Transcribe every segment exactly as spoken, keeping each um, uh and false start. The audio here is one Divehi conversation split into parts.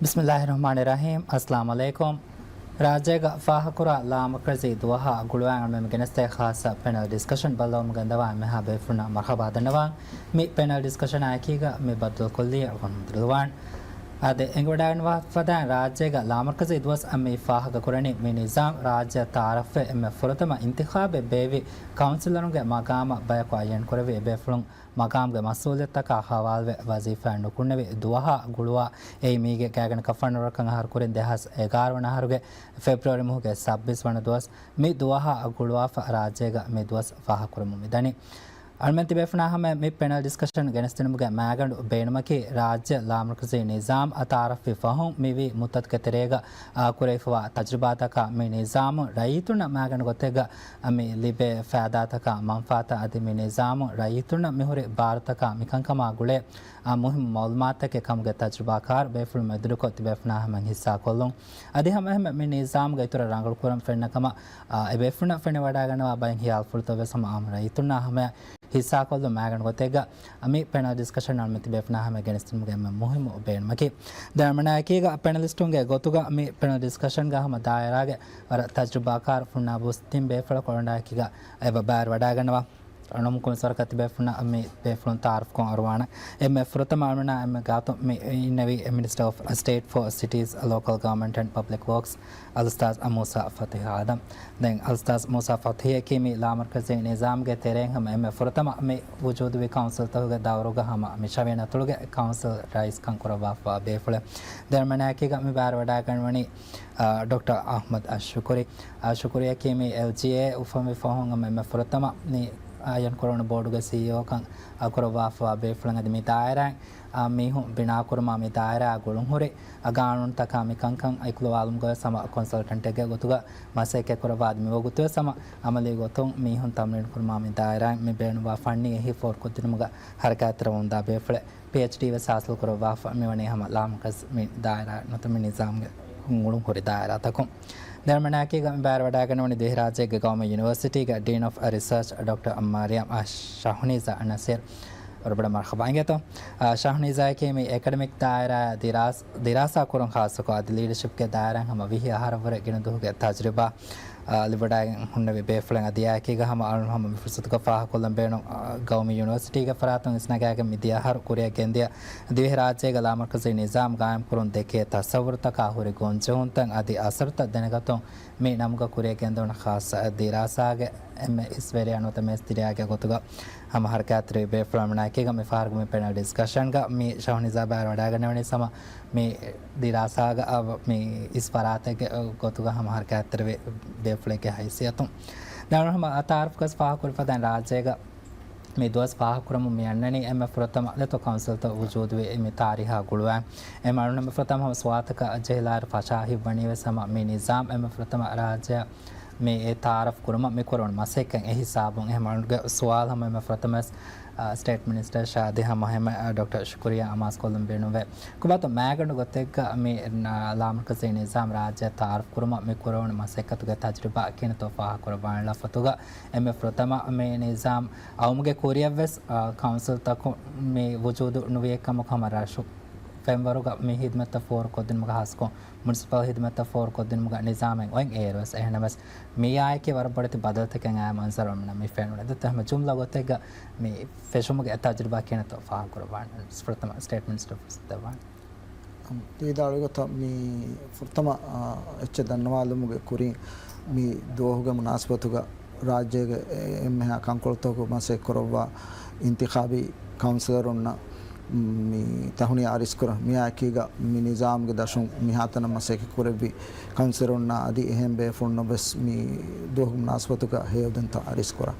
ބިސްމިއްލާހި ރަޙްމާނި ރަޙީމް. އައްސަލާމު ޢަލައިކުމް. ރާއްޖޭގަ ފާހަގަކުރާ ލާމަރުކަޒީ ދުވަހާ ގުޅުވާ އަޅުމެން ގެނެސްދޭ ޚާއްޞަ ޕެނަލް ޑިސްކަޝަން ބައްލަވަމުން ގެންދަވާ އެންމެހާ ބޭފުޅުންނަށް މަރުޙަބާ ދަންނަވާން. މި ޕެނަލް ޑިސްކަޝަނާއެކީގަ މި ބައްދަލުކޮށްލީ އަޅުގަނޑު މުދުރުލުވާން. އާދެ، އެނގިވަޑައިގަންނަވާފަދައިން ރާއްޖޭގަ ލާމަރުކަޒީ ދުވަސް އަށް މި ފާހަގަކުރަނީ މި ނިޒާމް ރާއްޖެއަށް ތައާރަފްވެ އެންމެ ފުރަތަމަ އިންތިޚާބެއް ބޭއްވި ކައުންސިލަރުންގެ މަގާމަށް ބަޔަކު އައްޔަންކުރެވި އެބޭފުޅުން މަގާމްގެ މަސްއޫލިއްޔަތުތަކާ ހަވާލުވެ ވަޒީފާއެއް ނުކުންނެވި ދުވަހާ ގުޅުވާ އެއީ މީގެ ގާތްގަނޑަކަށް ފަނަރަ ވަނަ އަހަރު ކުރިން ދެހާސް އެގާރަ ވަނަ އަހަރުގެ ފެބްރުއަރީ މަހުގެ ސައްބީސް ވަނަ ދުވަސް. މި ދުވަހާ ގުޅުވާފަ ރާއްޖޭގަ މި ދުވަސް ފާހަގަކުރަމުން މިދަނީ. އަޅުމެން ތިބޭފުނާ ހަމަ މި ޕެނަލް ޑިސްކަޝަން ގެނެސްދިނުމުގެ މައިގަނޑު ބޭނުމަކީ، ރާއްޖެ ލާމަރުކަޒީ ނިޒާމް އަށް ތައާރަފްވި ފަހުން މިވީ މުއްދަތުގެ ތެރޭގަ އާ، ކުރެވިފަވާ ތަޖުރިބާތަކާ މި ނިޒާމުން ރައްޔިތުންނަށް މައިގަނޑު ގޮތެއްގަ މި ލިބޭ ފައިދާތަކާ މަންފާތައް އަދި މި ނިޒާމުން ރައްޔިތުންނަށް މިހުރި ބާރުތަކާ މިކަންކަމާ ގުޅޭ އާ، މުހިއްމު މައުލޫމާތުތަކެއް ކަމުގެ ތަޖުރިބާކާރު ބޭފުޅުން އެދުރުކޮށް ތިބޭފުނާ ހަމަ ހިއްސާކޮށްލުން. އަދި ހަމައެހެންމެ މި ނިޒާމުގެ އިތުރަށް ރަނގަޅުކުރަން ފެންނަ ކަމަށް އާ، އެބޭފުންނަށް ފެނިވަޑައިގަންނަވާ ބައެއް ހިޔާލުފުޅުތައް ވެސް ހަމަ އާއްމު ރައްޔިތުންނާ ހަމަޔަށް ހިއްސާކޮށްލުން މައިގަނޑު ގޮތެއްގަ މި ޕެނަލް ޑިސްކަޝަން އަޅުމެން ތިބޭފުނާ ހަމަ ގެނެސްދިނުމުގެ އެންމެ މުހިއްމު ބޭނުމަކީ. ދެން އަޅުމެންނާ އެކީގަ ޕެނަލިސްޓުންގެ ގޮތުގަ މި ޕެނަލް ޑިސްކަޝަންގަ ހަމަ ދާއިރާގެ ވަރަށް ތަޖުރިބާކާރު ފުންނާ ބުސް ތިން ބޭފުޅަކު އަޅުގަނޑާ އެކީގަ އެބަ ބައިވެރިވަޑައިގަންނަވާ. ނަމަ ކުނިސްވަރަކަށް ތިބޭފުންނަށް މި ބޭފުޅުން ތައާރަފްކޮށް އަރުވާނަ. އެންމެ ފުރަތަމަ އަޅުމެންނާ އެންމެ ގާތު މި އިންނެވީ މިނިސްޓަރ އޮފް ސްޓޭޓް ފޯ ސިޓީސް، ލޯކަލް ގަވަރމަންޓް އެންޑް ޕަބްލިކް ވޯކްސް، އަލްއުސްތާޒް މޫސާ ފަތިހި އާދަމް. ދެން އަލްއުސްތާޒް މޫސާ ފަތިހިއަކީ މި ލާމަރުކަޒީ ނިޒާމްގެ ތެރެއިން ހަމަ އެންމެ ފުރަތަމަ މި ވުޖޫދުވި ކައުންސިލްތަކުގެ ދައުރުގަ ހަމަ މި ޝަވިޔަނި އަތޮޅުގެ ކައުންސިލް ރައީސްކަން ކުރައްވާފަވާ ބޭފުޅެއް. ދެން އަޅުމެންނާ އެކީގަ މި ބައިވެރިވަޑައިގަންނަވަނީ އާ، ޑޮކްޓަރ އަޙްމަދު އައްޝުކުރީ. އައްޝުކުރީއަކީ މި އެލްޖީއޭ އުފަންވި ފަހުން އެންމެ ފުރަތަމަ މި އައްޔަންކުރެވުނު ބޯޑުގެ ސީއީއޯކަން ކުރައްވާފަވާ ބޭފުޅެއް. އަދި މި ދާއިރާއިން އާ، މީހުން ބިނާކުރުމާ މި ދާއިރާއާ ގުޅުންހުރި އާ، ގާނޫނުތަކާ މި ކަންކަން އިކުލަވާލުމުގަ ވެސް ހަމަ ކޮންސަލްޓަންޓެއްގެ ގޮތުގަ މަސައްކަތް ކުރައްވާ. އަދި މިވަގުތު ވެސް ހަމަ އަމަލީ ގޮތުން މީހުން ތަމްރީނު ކުރުމާ މި ދާއިރާއިން މި ބޭނުންވާ ފަންނީ އެހީ ފޯރުކޮށްދިނުމުގަ ހަރަކާތްތެރިވަމުންދާ ބޭފުޅެއް. ޕީއެޗްޑީ ވެސް ހާސިލް ކުރައްވާފަ މިވަނީ ހަމަ ލާމަރުކަޒް މި ދާއިރާ ނުވަތަ މި ނިޒާމްގެ ގުޅުންހުރި ދާއިރާތަކުން. ދެން އަޅުމެންނާ އެކީގަ މި ބައިވެރިވަޑައިގަންނަވަނީ ދިވެހިރާއްޖޭގެ ގައުމީ ޔުނިވަރސިޓީގެ ޑީން އޮފް ރިސާޗް ޑޮކްޓަރ މާރިޔަމް ޝަހުނީޒާ ނަސީރް. ވަރަށް ބޮޑަށް މަރުޙަބާ އިނގޭތޯ. އާ، ޝަހުނީޒާއަކީ މި އެކަޑެމިކް ދާއިރާއާ ދިރާސް-، ދިރާސާ ކުރުން ޚާއްޞަކޮށް އަދި ލީޑަޝިޕްގެ ދާއިރާއިން ހަމަ ވިހި އަހަރަށްވުރެ ގިނަ ދުވަހުގެ ތަޖުރިބާ އާ، ލިބިވަޑައިގެން ހުންނެވި ބޭފުޅެއް. އަދި އެކީގަ ހަމަ އަޅުން ހަމަ މި ފުރުސަތުގަ ފާހަގަކޮށްލަން ބޭނުން، އާ، ގައުމީ ޔުނިވަރސިޓީގެ ފަރާތުން އިސްނަގާގެން މިދިޔަ އަހަރު ކުރިއަށް ގެންދިޔަ ދިވެހިރާއްޖޭގެ ލާމަރުކަޒީ ނިޒާމް ގާއިމްކުރުން ދެކޭ ތަސައްވުރުތަކާ ހުރި ގޮންޖެހުންތައް އަދި އަސަރުތައް ދެނެގަތުން މި ނަމުގަ ކުރިއަށް ގެންދަވަނަ ޚާއްޞަ ދިރާސާގެ އެންމެ އިސްވެރިޔާ ނުވަތަ މޭސްތިރިއާގެ ގޮތުގަ ހަމަ ހަރަކާތްތެރިވި ބޭފުޅާ އަޅުމެންނާ އެކީގަ މި ފަހަރުގެ މި ޕެނަލް ޑިސްކަޝަންގަ މި ޝަހުނީޒާ ބައިވެރިވަޑައިގަންނަވަނީ ހަމަ މި ދިރާސާގަ މި އިސް ފަރާތެއްގެ ގޮތުގަ ހަމަ ހަރަކާތްތެރިވި ބޭފުޅެއްގެ ހައިސިއްޔަތުން. ދެން ހަމަ ތައާރަފްކޮށް ފާހަގަކުރި ފަދައިން ރާއްޖޭގަ މި ދުވަސް ފާހަގަކުރަމުން މި އަންނަނީ އެންމެ ފުރަތަމަ ދެތޯ ކައުންސިލްތައް ވުޖޫދުވި މި ތާރީހާ ގުޅުވާ. އެ މައުނަ އެންމެ ފުރަތަމަ ހަމަ ސުވާލުތަކަށް ޖެހިލާއިރު ފަށާ ހިތްވަނީ ވެސް ހަމަ މި ނިޒާމް އެންމެ ފުރަތަމަ ރާއްޖެއަށް މި އެ ތައާރަފް ކުރުމަށް މި ކުރެވުނު މަސައްކަތް އެ ހިސާބުން. އެހެން އަޅުގަނޑުގެ ސުވާލު ހަމަ އެންމެ ފުރަތަމަ ވެސް އާ، ސްޓޭޓް މިނިސްޓަރ ޝާދި ހަމަ އެހެން ޑޮކްޓަރ ޝުކުރިޔާ އަމާޒުކޮށްލަން ބޭނުންވޭ. ކޮބާތޯ މައިގަނޑު ގޮތެއްގަ މި ނާ-، ލާމަރުކަޒީ ނިޒާމް ރާއްޖެއަށް ތައާރަފް ކުރުމަށް މި ކުރެވުނު މަސައްކަތުގެ ތަޖުރިބާ ކިހިނެއްތޯ ފާހަގަކުރައްވާނެ ލަފަތުގަ އެންމެ ފުރަތަމަ މި ނިޒާމް އައުމުގެ ކުރިއަށްވެސް، އާ، ކައުންސިލްތަކުން މި ވުޖޫދު ނުވިއެއްކަމަކު ހަމަ ރަށު ފެންވަރުގަ މި ހިދުމަތްތައް ފޯރުކޮށްދިނުމުގަ ހާސްކޮށް މުނިސިޕަލް ހިދުމަތްތައް ފޯރުކޮށްދިނުމުގަ ނިޒާމެއް އޮތް އޭރުވެސް އެހެންނަމަވެސް، މިއާއެކީ ވަރަށް ބޮޑެތި ބަދަލުތަކެއް އައި މަންޒަރު އަޅުމެންނަށް މި ފެނުނެ. ދެތޯ ހަމަ ޖުމްލަ ގޮތެއްގަ މި ފެށުމުގެ ތަޖުރިބާ ކިހިނެއްތޯ ފާހަގަކުރައްވާނެ. ފުރަތަމަ ސްޓޭޓް މިނިސްޓަރ ފުރުސަތު ދެއްވާނެ. ތީދާ އަޅުގަތަށް މި ފުރަތަމަ، އާ، އެއްޗެއް ދަންނަވާލުމުގެ ކުރިން މި ދުވަހުގެ މުނާސަބަތުގަ ރާއްޖޭގެ އެ-، އެންމެހާ ކަންކޮޅުތަކުގެ މަސައްކަތް ކުރައްވާ އިންތިޚާބީ ކައުންސިލަރުންނަށް މި ތަހުނިޔާ އަރިސްކުރަން. މިއާއެކީގަ މި ނިޒާމްގެ ދަށުން މިހާތަނަށް މަސައްކަތް ކުރެއްވި ކައުންސިލަރުންނާ އަދި އެހެން ބޭފުޅުންނަށް ވެސް މި ދުވަހުގެ މުނާސަބަތުގަ ހެޔޮއިދުންތައް އަރިސްކުރަން.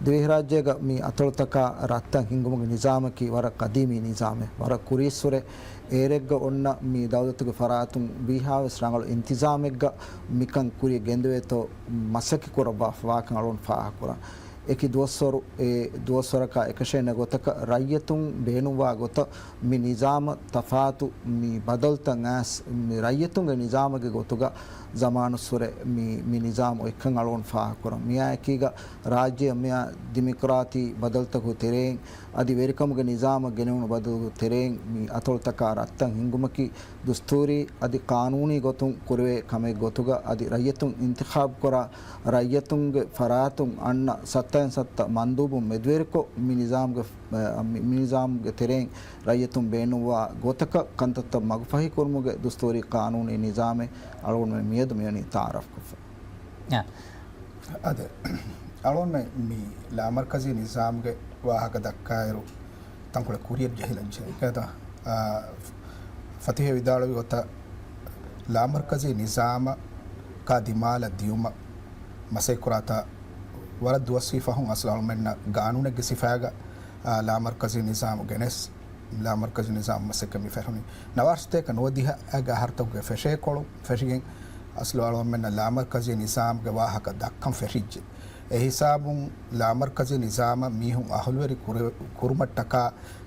ދިވެހިރާއްޖޭގަ މި އަތޮޅުތަކާ ރަށްތައް ހިންގުމުގެ ނިޒާމަކީ ވަރަށް ޤަދީމީ ނިޒާމެއް. ވަރަށް ކުރީއްސުރެ އޭރެއްގަ އޮންނަ މި ދައުލަތުގެ ފަރާތުން ވީހާވެސް ރަނގަޅު އިންތިޒާމެއްގަ މިކަން ކުރިއަށް ގެންދެވޭތޯ މަސައްކަތް ކުރައްވާފަވާކަން އަޅުގަނޑު ފާހަގަކުރަން. އެކި ދުވަސްވަރު އެ ދުވަސްވަރަކާ އެކަށޭނެ ގޮތަކަށް ރައްޔިތުން ބޭނުންވާ ގޮތަށް މި ނިޒާމަށް ތަފާތު މި ބަދަލުތައް އައިސް، މި ރައްޔިތުންގެ ނިޒާމެއްގެ ގޮތުގަ ޒަމާނުއްސުރެ މި، މި ނިޒާމު އޮތްކަން އަޅުގަނޑު ފާހަގަކުރަން. މިއާއެކީގަ ރާއްޖެއަށް މިއާ ޑިމޮކްރާތީ ބަދަލުތަކުގެ ތެރެއިން އަދި ވެރިކަމުގެ ނިޒާމަށް ގެނެވުނު ބަދަލުގެ ތެރެއިން މި އަތޮޅުތަކާ ރަށްތައް ހިންގުމަކީ ދުސްތޫރީ އަދި ޤާނޫނީ ގޮތުން ކުރެވޭ ކަމެއް ގޮތުގަ އަދި ރައްޔިތުން އިންތިޚާބުކުރާ ރައްޔިތުންގެ ފަރާތުން އަންނަ ސައްތައިން ސައްތަ މަންދޫބުން މެދުވެރިކޮށް މި ނިޒާމުގެ، މި، މި ނިޒާމުގެ ތެރެއިން ރައްޔިތުން ބޭނުންވާ ގޮތަކަށް ކަންތައްތައް މަގުފަހިކުރުމުގެ ދުސްތޫރީ ޤާނޫނީ ނިޒާމެއް އަޅުގަނޑުމެން މިއަދު މިވަނީ ތަޢާރަފްކޮށްފަ. އާ. އަދި އަޅުގަނޑުމެން މި ލާމަރްކަޒީ ނިޒާމުގެ ވާހަކަ ދައްކާއިރު، ތަންކޮޅެއް ކުރިއަށް ޖެހިލަން ޖެހިގަތަ، އާ، ފަތިހޭ ވިދާޅުވި ގޮތަށް، ލާމަރްކަޒީ ނިޒާމަކާ ދިމާލަށް ދިޔުމަށް މަސައްކަތްކުރާތާ ވަރަށް ދުވަސްވީ ފަހުން އަސްލު އަޅުމެންނަށް ގާނޫނެއްގެ ސިފައިގަ، އާ، ލާމަރްކަޒީ ނިޒާމު ގެނެސް، ލާމަރްކަޒީ ނިޒާމު މަސައްކަތް މި ފެށުނީ. ނަވާރަ ސަތޭކަ ނުވަދިހަ އަހަރުތަކުގެ ފެށޭކޮޅު ފެށިގެން އަސްލު އަޅުމެންނަށް ލާމަރްކަޒީ ނިޒާމުގެ ވާހަކަ ދައްކަން ފެށިއްޖެ. އެ ހިސާބުން ލާމަރްކަޒީ ނިޒާމަށް މީހުން އަހުލުވެރި ކުރެ-، ކުރުމަށްޓަކާ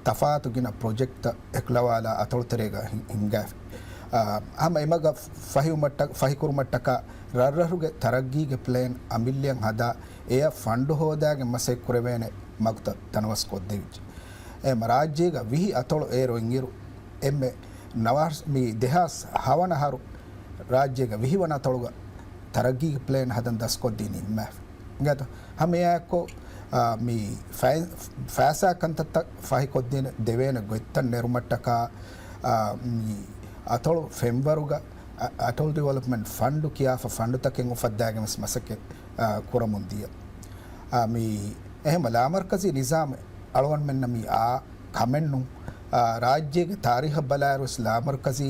ތަފާތު ގިނަ ޕްރޮޖެކްޓްތައް އެކުލަވާލާ އަތޮޅުތެރޭގަ ހި-، ހިންގާފި. އާ، ހަމަ އެމަގަށް ފަހިވުމަށްޓަ-، ފަހިކުރުމަށްޓަކާ ރަށްރަށުގެ ތަރައްގީގެ ޕްލޭން އަމިއްލައަށް ހަދާ، އެއަށް ފަންޑު ހޯދާގެން މަސައްކަތް ކުރެވޭނެ މަގުތައް ދަންނަވަސް ކޮށްދެވިއްޖެ. އެ މަ-، ރާއްޖޭގަ ވިހި އަތޮޅު އޭރު އިންއިރު، އެންމެ ނަވާރަ-، މި ދެހާސް ހަވަނަ އަހަރު ރާއްޖޭގަ ވިހި ވަނަ އަތޮޅުގަ ތަރައްގީގެ ޕްލޭން ހަދަން ދަސްކޮށްދީ ނިންމާފި. އިނގޭތޯ؟ ހަމައެއާއެއްކޮށް، އާ، މި ފައި-، ފައިސާ ކަންތައްތައް ފަހިކޮށްދޭނެ ދެވޭނެ ގޮތްތައް ނެރުމަށްޓަކާ، އާ، މި އަތޮޅު ފެންވަރުގަ، އަ-، އަޓޮލް ޑިވެލޮޕްމަންޓް ފަންޑު ކިޔާފަ ފަންޑުތަކެއް އުފައްދާގެން ވެސް މަސައްކަތް، އާ، ކުރަމުން ދިޔަ. އާ، މި އެހެން ލާމަރްކަޒީ ނިޒާމް އަޅުގަނޑުމެންނަށް މި އާ ކަމެއްނު، އާ، ރާއްޖޭގެ ތާރީހަށް ބަލާއިރު ވެސް ލާމަރްކަޒީ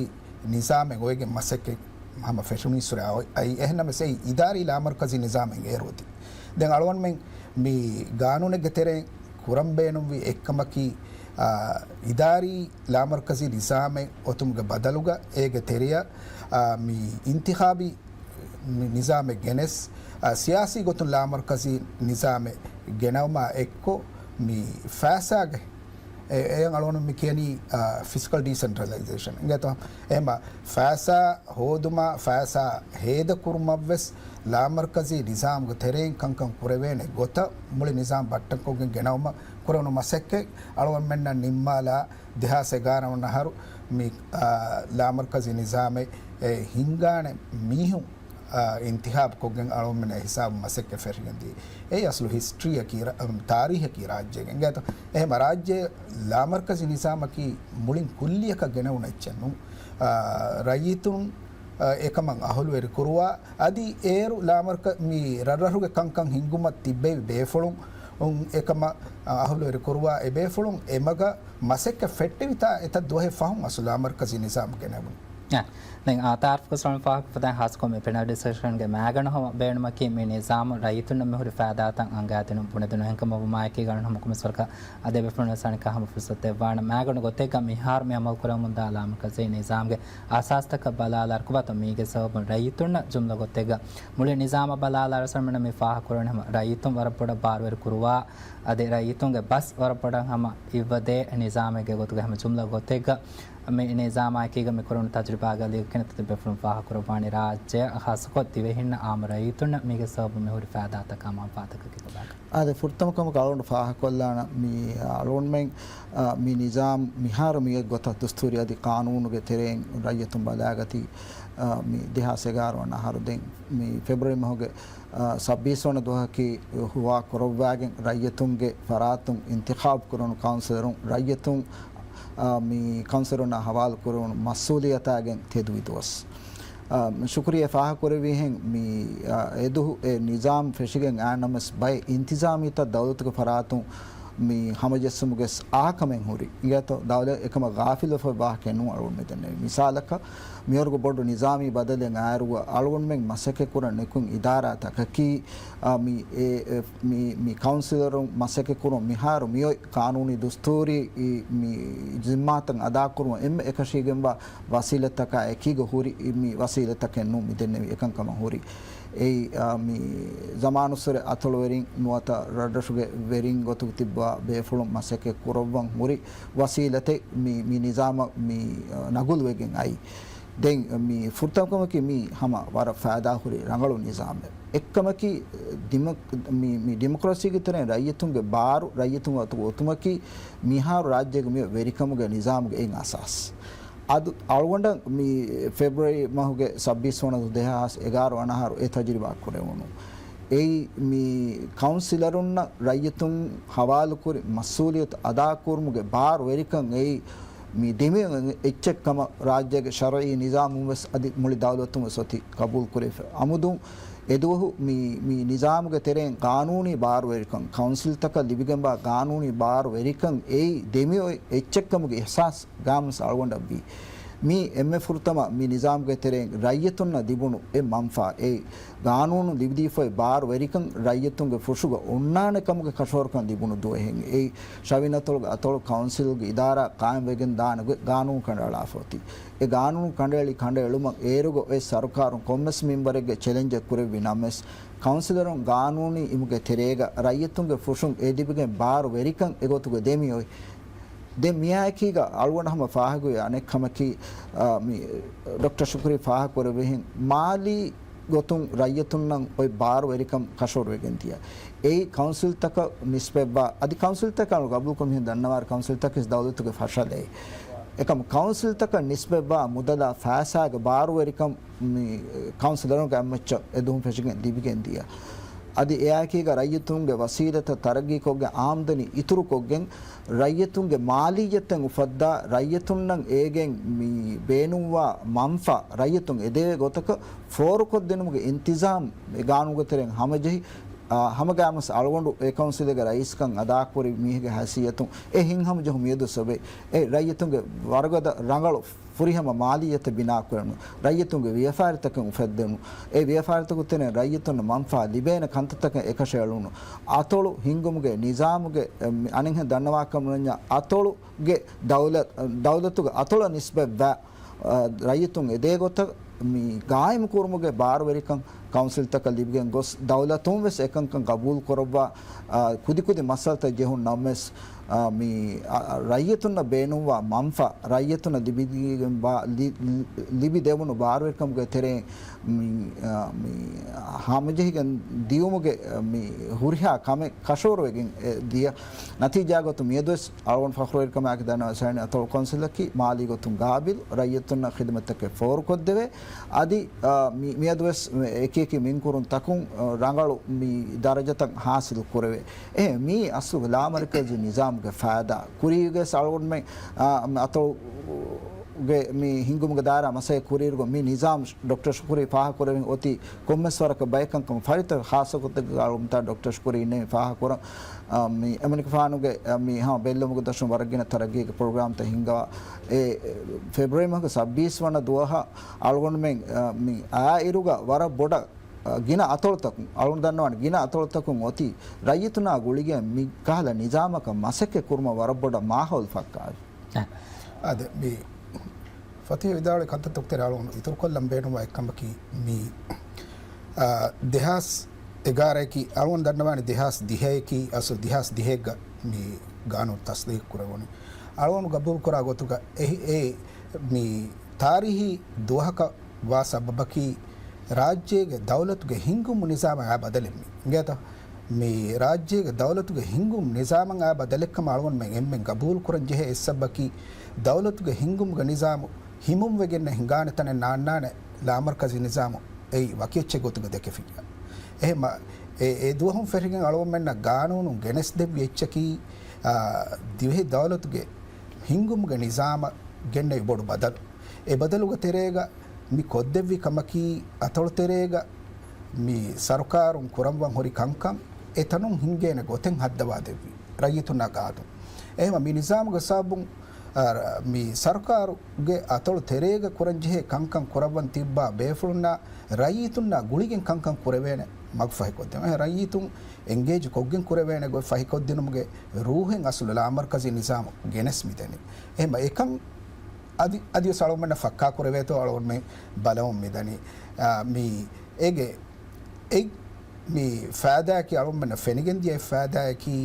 ނިޒާމެއް އޮވެގެން މަސައްކަތް ހަމަ ފެށުނީއްސުރެ އައި، އެހެންނަމަވެސް އެއީ އިދާރީ ލާމަރްކަޒީ ނިޒާމެއް އޭރު އޮތީ. ދެން އަޅުގަނޑުމެން މި ގާނޫނެއްގެ ތެރެއިން ކުރަން ބޭނުންވި އެއްކަމަކީ، އާ، އިދާރީ ލާމަރްކަޒީ ނިޒާމެއް އޮތުމުގެ ބަދަލުގަ އޭގެ ތެރެއަށް، އާ، މި އިންތިޚާބީ މި ނިޒާމެއް ގެނެސް، އާ، ސިޔާސީ ގޮތުން ލާމަރްކަޒީ ނިޒާމެއް ގެނައުމާ އެއްކޮށް މި ފައިސާގެ އެ-، އެއަށް އަޅުގަނޑު މި ކިޔަނީ، އާ، ފިސްކަލް ޑީސެންޓްރަލައިޒޭޝަން. އިނގޭތޯ؟ އެހެންމަ ފައިސާ ހޯދުމާ، ފައިސާ ހޭދަކުރުމަށްވެސް ލާމަރްކަޒީ ނިޒާމުގެ ތެރެއިން ކަންކަން ކުރެވޭނެ ގޮތަށް މުޅި ނިޒާމް ބައްޓަންކޮށްގެން ގެނައުމަށް ކުރެވުނު މަސައްކަތް އަޅުގަނޑުމެންނަށް ނިންމާލާ ދެހާސް އެގާރަ ވަނަ އަހަރު މި، އާ، ލާމަރްކަޒީ ނިޒާމެއް އެ ހިންގާނެ މީހުން، އާ، އިންތިޚާބު ކޮށްގެން އަޅުގަނޑުމެން އެ ހިސާބު މަސައްކަތް ފެށިގެން ދިޔަ. އެއީ އަސްލު ހިސްޓްރީއަކީ ރަ-، ތާރީހަކީ ރާއްޖޭގެ. އިނގޭތޯ؟ އެހެންމަ ރާއްޖެ ލާމަރްކަޒީ ނިޒާމަކީ މުޅިން ކުއްލިއަކަށް ގެނެވުނު އެއްޗެއް ނޫން. އާ، ރައްޔިތުން، އާ، އެކަމަށް އަހުލުވެރި ކުރުވާ، އަދި އޭރު ލާމަރްކަ-، މި ރަށްރަށުގެ ކަންކަން ހިންގުމަށް ތިއްބެވި ބޭފުޅުން، އުން، އެކަމަށް، އާ، އަހުލުވެރި ކުރުވާ އެ ބޭފުޅުން އެމަގަށް މަސައްކަތް ފެއްޓެވިތާ އެތައް ދުވަހެއް ފަހުން އަސްލު ލާމަރްކަޒީ ނިޒާމް ގެނެވުނު. އެ، ދެން އާ ތާރަފްގެ ސޮޅުން ފާހަގަކޮށްފަދައިން ހާއްސަކޮށް މި ޕެނަލް ޑިސިޝަންގެ މައިގަނޑު ހަމަ ބޭނުމަކީ މި ނިޒާމު ރައްޔިތުންނަށް މިހުރި ފައިދާތައް އަންގާދިނުން ބުނެދިނުން ހެންކަމަށް ވުމާއެކީގަނޑު ހަމަ ކޮމިސަރަކަށް އަދި އެބޭފުޅުން ވެސް އަނެއްކާ ހަމަ ފުރުސަތު ދެއްވާނެ. މައިގަނޑު ގޮތެއްގަ މިހާރު މި އަމަލު ކުރަމުންދާ ލާމަރްކަޒީ ނިޒާމްގެ އަސާސްތަކަށް ބަލާލާ އަރުކުބާތައް މީގެ ސަބަބުން ރައްޔިތުންނަށް ޖުމްލަ ގޮތެއްގަ މުޅި ނިޒާމަށް ބަލާލާ އަރަސަންމެން މި ފާހަގަކުރަނީ ހަމަ ރައްޔިތުން ވަރަށް ބޮޑަށް ބާރުވެރި ކުރުވާ އަދި ރައްޔިތުންގެ ބަސް ވަރަށް ބޮޑަށް ހަމަ އިއްވަދޭ ނިޒާމެއްގެ ގޮތުގަ ހަމަ ޖުމްލަ ގޮތެއްގަ މި ނިޒާމާއެކީގަ މި ކުރުނު ތަޖުރިބާގަ ލިޔު ކިނަތަތި ބޭފުޅުން ފާހަގަކުރައްވާނީ ރާއްޖެއަށް ހާއްސަކޮށް ދިވެހިންނަށް އާއްމު ރައްޔިތުންނަށް މީގެ ސަބަބުން މިހުރި ފައިދާތަކާ މަންފާތަކަކީ ކޮބާކަން. އާދެ، ފުރަތަމަ ކަމަކަށް އަޅުގަނޑު ފާހަގަކޮށްލާނަން މި އަޅުގަނޑުމެން، އާ، މި ނިޒާމް މިހާރު މިއޮތް ގޮތަށް ދުސްތޫރީ އަދި ޤާނޫނުގެ ތެރެއިން ރައްޔިތުން ބަލާގަތީ، އާ، މި ދެހާސް އެގާރަ ވަނަ އަހަރު ދެން މި ފެބްރުއަރީ މަހުގެ އާ، ސައްބީސް ވަނަ ދުވަހަކީ ހުވާ ކުރައްވާގެން ރައްޔިތުންގެ ފަރާތުން އިންތިޚާބު ކުރުނު ކައުންސިލަރުން ރައްޔިތުން، އާ، މި ކައުންސިލަރުންނާ ހަވާލު ކުރެވުނު މަސްއޫލިއްޔަތާގެން ތެދުވި ދުވަސް. އާ، ޝުކުރިއްޔާ ފާހަގަކުރެއްވިހެން މި، އާ، އެދުވަހު އެ ނިޒާމް ފެށިގެން އައިނަމަވެސް ބައެއް އިންތިޒާމީތައް ދައުލަތުގެ ފަރާތުން މި ހަމަޖެއްސުމުގެ އާކަމެއް ހުރި. އިނގޭތޯ، ދައުލަތް އެކަމަށް ޣާފިލުވެފައި ވާހަކައެއް ނޫން އަޅުގަނޑު މި ދެންނެވީ. މިސާލަކަށް، މިވަރުގެ ބޮޑު ނިޒާމީ ބަދަލެއް އައިއިރު އަޅުގަނޑުމެން މަސައްކަތްކުރަން ނިކުތް އިދާރާތަކަކީ، އާ، މި، އެ، އެ، މި، މި ކައުންސިލަރުން މަސައްކަތްކުރުން މިހާރު މިއޮތް ޤާނޫނީ ދުސްތޫރީ މި ޒިންމާތައް އަދާކުރުމަށް އެންމެ އެކަށީގެންވާ ވަސީލަތްތަކާ އެކީގަ ހުރި މި ވަސީލަތްތަކެއް ނޫން މި ދެންނެވި އެކަންކަމަށް ހުރި. އެއީ، އާ، މި ޒަމާނުއްސުރެ އަތޮޅުވެރިން ނުވަތަ ރަށްރަށުގެ ވެރިން ގޮތުގަ ތިއްބާ ބޭފުޅުން މަސައްކަތް ކުރައްވަން ހުރި ވަސީލަތެއް މި، މި ނިޒާމަށް މި، އާ، ނަގުލުވެގެން އައީ. ދެން މި ފުރަތަމަ ކަމަކީ މީ ހަމަ ވަރަށް ފައިދާހުރި ރަނގަޅު ނިޒާމެއް. އެއްކަމަކީ، ދިމޮ-، މި، މި ޑިމޮކްރަސީގެ ތެރެއިން ރައްޔިތުންގެ ބާރު ރައްޔިތުން އަތުގަ އޮތުމަކީ މިހާރު ރާއްޖޭގެ މި ވެރިކަމުގެ ނިޒާމުގެ އެއް އަސާސް. އަދު އަޅުގަނޑަށް މި ފެބްރުއަރީ މަހުގެ ސައްބީސް ވަނަ ދުވަހު ދެހާސް އެގާރަ ވަނަ އަހަރު އެ ތަޖުރިބާ ކުރެވުނު. އެއީ މި ކައުންސިލަރުންނަށް ރައްޔިތުން ހަވާލުކުރި މަސްއޫލިއްޔަތު އަދާކުރުމުގެ ބާރު ވެރިކަން އެއީ މި ދެމި އެއްޗެއް ކަމަށް ރާއްޖޭގެ ޝަރުއީ ނިޒާމުން ވެސް އަދި މުޅި ދައުލަތުން ވެސް އޮތީ ގަބޫލު ކުރެވިފަ. އަމުދުން އެދުވަހު މި، މި ނިޒާމުގެ ތެރެއިން ގާނޫނީ ބާރުވެރިކަން، ކައުންސިލްތަކަށް ލިބިގެންވާ ގާނޫނީ ބާރުވެރިކަން އެއީ ދެމިއޮތް އެއްޗެއްކަމުގެ އިހްސާސް ގާމުސް އަޅުގަނޑަށްވީ. މީ އެންމެ ފުރަތަމަ މި ނިޒާމުގެ ތެރެއިން ރައްޔިތުންނަށް ލިބުނު އެއް މަންފާ. އެ ގާނޫނު ލިބިދީފައި ބާރުވެރިކަން ރައްޔިތުންގެ ފުށުގަ އޮންނާނެ ކަމުގެ ކަށަވަރުކަން ލިބުނު ދުވަހެއް. އެއީ ޝަވިން އަތޮޅުގެ އަތޮޅު ކައުންސިލްގެ އިދާރާ ޤާއިމްވެގެން ދާނެ ގޮތް ގާނޫނު ކަނޑައަޅާފަ އޮތީ. އެ ގާނޫނު ކަނޑައެޅި ކަނޑައެޅުމަށް އޭރުގަ އޮތް ސަރުކާރުން ކޮންމެސް މިންވަރެއްގެ ޗެލެންޖެއް ކުރެއްވި ނަމަވެސް، ކައުންސިލަރުން ގާނޫނީ އިމުގެ ތެރޭގަ ރައްޔިތުންގެ ފުށުން އެ ލިބިގެން ބާރު ވެރިކަން އެގޮތުގަ ދެމިއޮތް. ދެން މިއާއެކީގަ އަޅުގަނޑަށް ހަމަ ފާހަގަވި އަނެއް ކަމަކީ، އާ، މި ޑޮކްޓަރ ޝުކުރީ ފާހަގަކުރެއްވިހެން މާލީ ގޮތުން ރައްޔިތުންނަށް އޮތް ބާރުވެރިކަން ކަށަވަރުވެގެން ދިޔަ. އެއީ ކައުންސިލްތަކަށް ނިސްބަތްވާ، އަދި ކައުންސިލްތަކަށް ގަބޫލުކުރުން މިހެން ދަންނަވާ ކައުންސިލްތަކެސް ދައުލަތުގެ ފަށަލައެއް. އެކަމު ކައުންސިލްތަކަށް ނިސްބަތްވާ މުދަލާ ފައިސާގެ ބާރުވެރިކަން މި ކައުންސިލަރުންގެ އަތްމައްޗަށް އެދުވަހުން ފެށިގެން ލިބިގެން ދިޔަ. އަދި އެއާއެކީގަ ރައްޔިތުންގެ ވަސީލަތްތައް ތަރައްގީކޮށްގެން އާމްދަނީ އިތުރުކޮށްގެން ރައްޔިތުންގެ މާލިއްޔަތެއް އުފައްދާ ރައްޔިތުންނަށް އޭގެން މި ބޭނުންވާ މަންފާ ރައްޔިތުން އެދޭ ގޮތަކަށް ފޯރުކޮށްދިނުމުގެ އިންތިޒާމް އެ ގާނޫނުގެ ތެރެއިން ހަމަޖެހި، އާ، ހަމަގައިމުވެސް އަޅުގަނޑު އެ ކައުންސިލްގެ ރައީސްކަން އަދާކުރި މީހެއްގެ ހައިސިއްޔަތުން އެ ހިތްހަމަޖެހުން މިއަދު ސޮބެ އެ ރައްޔިތުންގެ ވަރުގަދަ ރަނގަޅު ފުރިހަމަ މާލިއްޔަތެއް ބިނާކުރެވުނު، ރައްޔިތުންގެ ވިޔަފާރިތަކެއް އުފެއްދެވުނު، އެ ވިޔަފާރިތަކުގެ ތެރެއިން ރައްޔިތުންނަށް މަންފާ ލިބޭނެ ކަންތައްތަކަށް އެކަށައެޅުނު، އަތޮޅު ހިންގުމުގެ ނިޒާމުގެ، އެ، މި އަނެއްހެން ދަންނަވާކަމުންޏާ އަތޮޅުގެ ދައުލަ-، ދައުލަތުގެ އަތޮޅަށް ނިސްބަތްވާ، އަ، ރައްޔިތުން އެދޭގޮތަށް މި ގާއިމުކުރުމުގެ ބާރުވެރިކަން ކައުންސިލްތަކަށް ލިބިގެން ގޮސް، ދައުލަތުން ވެސް އެކަންކަން ގަބޫލު ކުރައްވާ، އާ، ކުދިކުދި މައްސަލަތައް ޖެހުން ނަމަވެސް، އާ، މި، އާ، ރައްޔިތުންނަށް ބޭނުންވާ މަންފާ، ރައްޔިތުންނަށް ލިބިގެން ވާ، ލި-، ލި-، ލިބި ދެވުނު ބާރުވެރިކަމުގެ ތެރެއިން މި، އާ، މި ހަމަޖެހިގެން ދިޔުމުގެ މި ހުރިހާ ކަމެއް ކަށަވަރުވެގެން އެ ދިޔަ ނަތީޖާ ގޮތުން މިއަދުވެސް އަޅުގަނޑު ފަޚްރުވެރިކަމާއެކު ދަންނަވާ ސައިން އަތޮޅު ކައުންސިލަކީ މާލީ ގޮތުން ގާބިލް ރައްޔިތުންނަށް ޚިދުމަތްތަކެއް ފޯރުކޮށްދެވޭ. އަދި، އާ، މި-، މިއަދުވެސް އެކިއެކި މިންކުރުން ތަކުން، އާ، ރަނގަޅު މި ދަރަޖަތައް ހާސިލް ކުރެވޭ. އެހެން މީ އަސްލު ލާމަރުކަޒީ ނިޒާމުގެ ފައިދާ. ކުރީގެ އަޅުގަނޑުމެން، އާ، މި އަތޮޅުގެ މި ހިންގުމުގެ ދާއިރާ މަސައްކަތް ކުރިއިރުގަ މި ނިޒާމް ޑޮކްޓަރ ޝުކުރީ ފާހަގަކުރެވިން އޮތީ ކޮންމެސް ވަރަކަށް ބައެއް ކަންކަން ފަރިތަ ޚާއްޞަ ގޮތެއްގަ އަޅުގަނޑު ޑޮކްޓަރ ޝުކުރީ އިންނެވި ފާހަގަކުރަން. އާ، މި އެމަނިކުފާނުގެ، އާ، މި ހަމަ ބެއްލުމުގެ ދަށުން ވަރަށް ގިނަ ތަރައްގީގެ ޕްރޮގްރާމްތައް ހިންގަވާ. އެ، އެ، ފެބްރުވަރީ މަހުގެ ސައްބީސް ވަނަ ދުވަހަށް އަޅުގަނޑުމެން، އާ، މި އާއިރުގަ ވަރަށް ބޮޑަށް، އާ، ގިނަ އަތޮޅުތަކުން، އަޅުގަނޑު ދަންނަވާނެ ގިނަ އަތޮޅުތަކުން އޮތީ ރައްޔިތުންނާ ގުޅިގެން މި ކަހަލަ ނިޒާމަކަށް މަސައްކަތް ކުރުމަށް ވަރަށް ބޮޑަށް މާހައުލު ފައްކާވި. އާ. އާދެ، މި ފަތިހު ވިދާޅުވި ކަންތައްތަކު ތެރޭ އަޅުގަނޑު އިތުރުކޮށްލަން ބޭނުންވާ އެއްކަމަކީ މި، އާ، ދެހާސް އެގާރައަކީ، އަޅުގަނޑު ދަންނަވާނެ ދެހާސް ދިހައަކީ، އަސްލު ދެހާސް ދިހައެއްގަ މި ގާނޫނު ތަސްދީގު ކުރެވުނީ. އަޅުގަނޑު ގަބޫލު ކުރާ ގޮތުގަ އެ، އެ މި ތާރީހީ ދުވަހަކަށް ވާ ސަބަބަކީ، ރާއްޖޭގެ ދައުލަތުގެ ހިންގުމު ނިޒާމަށް އައި ބަދަލެއް މި. އިނގޭތަ؟ މި ރާއްޖޭގެ ދައުލަތުގެ ހިންގުމު ނިޒާމަށް އައި ބަދަލެއްކަމަށް އަޅުގަނޑުމެން އެންމެން ގަބޫލު ކުރަން ޖެހޭ އެއް ސަބަބަކީ، ދައުލަތުގެ ހިންގުމުގެ ނިޒާމު ހިމުންވެގެންނެއް ހިނގާނެ ތަނެއް ނާންނާނެ ލާމަރުކަޒީ ނިޒާމު އެއީ ވަކި އެއްޗެއް ގޮތުގަ ދެކެފިއްޔާ. އެހެންމަ، އެ، އެ ދުވަހުން ފެށިގެން އަޅުގަނޑުމެންނަށް ގާނޫނުން ގެނެސްދެއްވި އެއްޗަކީ، އާ، ދިވެހި ދައުލަތުގެ ހިންގުމުގެ ނިޒާމަށް ގެންނެވި ބޮޑު ބަދަލު. އެ ބަދަލުގެ ތެރޭގަ މި ކޮށްދެއްވި ކަމަކީ، އަތޮޅު ތެރޭގަ މި ސަރުކާރުން ކުރަންވާން ހުރި ކަންކަން އެތަނުން ހިންގޭނެ ގޮތެއް ހައްދަވާ ދެއްވި ރައްޔިތުންނާ ގާތުން. އެހެންމަ މި ނިޒާމުގެ ސަބަބުން، އަ، މި ސަރުކާރުގެ އަތޮޅު ތެރޭގަ ކުރަންޖެހޭ ކަންކަން ކުރައްވަން ތިއްބާ ބޭފުޅުންނާ ރައްޔިތުންނާ ގުޅިގެން ކަންކަން ކުރެވޭނެ މަގު ފަހިކޮށްދެން. އެ ރައްޔިތުން އެންގޭޖް ކޮށްގެން ކުރެވޭނެ ގޮތް ފަހިކޮށްދިނުމުގެ ރޫހެއް އަސްލު ލާމަރުކަޒީ ނިޒާމު ގެނެސް މިދަނީ. އެހެންމަ އެކަން އަދި، އަދިވެސް އަޅުގަނޑަށް ފައްކާ ކުރެވޭތޯ އަޅުގަނޑުމެން ބަލަމުން މިދަނީ. އާ، މި އޭގެ އެއް މި ފައިދާއަކީ އަޅުގަނޑުމެންނަށް ފެނިގެންދިޔަ އެއް ފައިދާއަކީ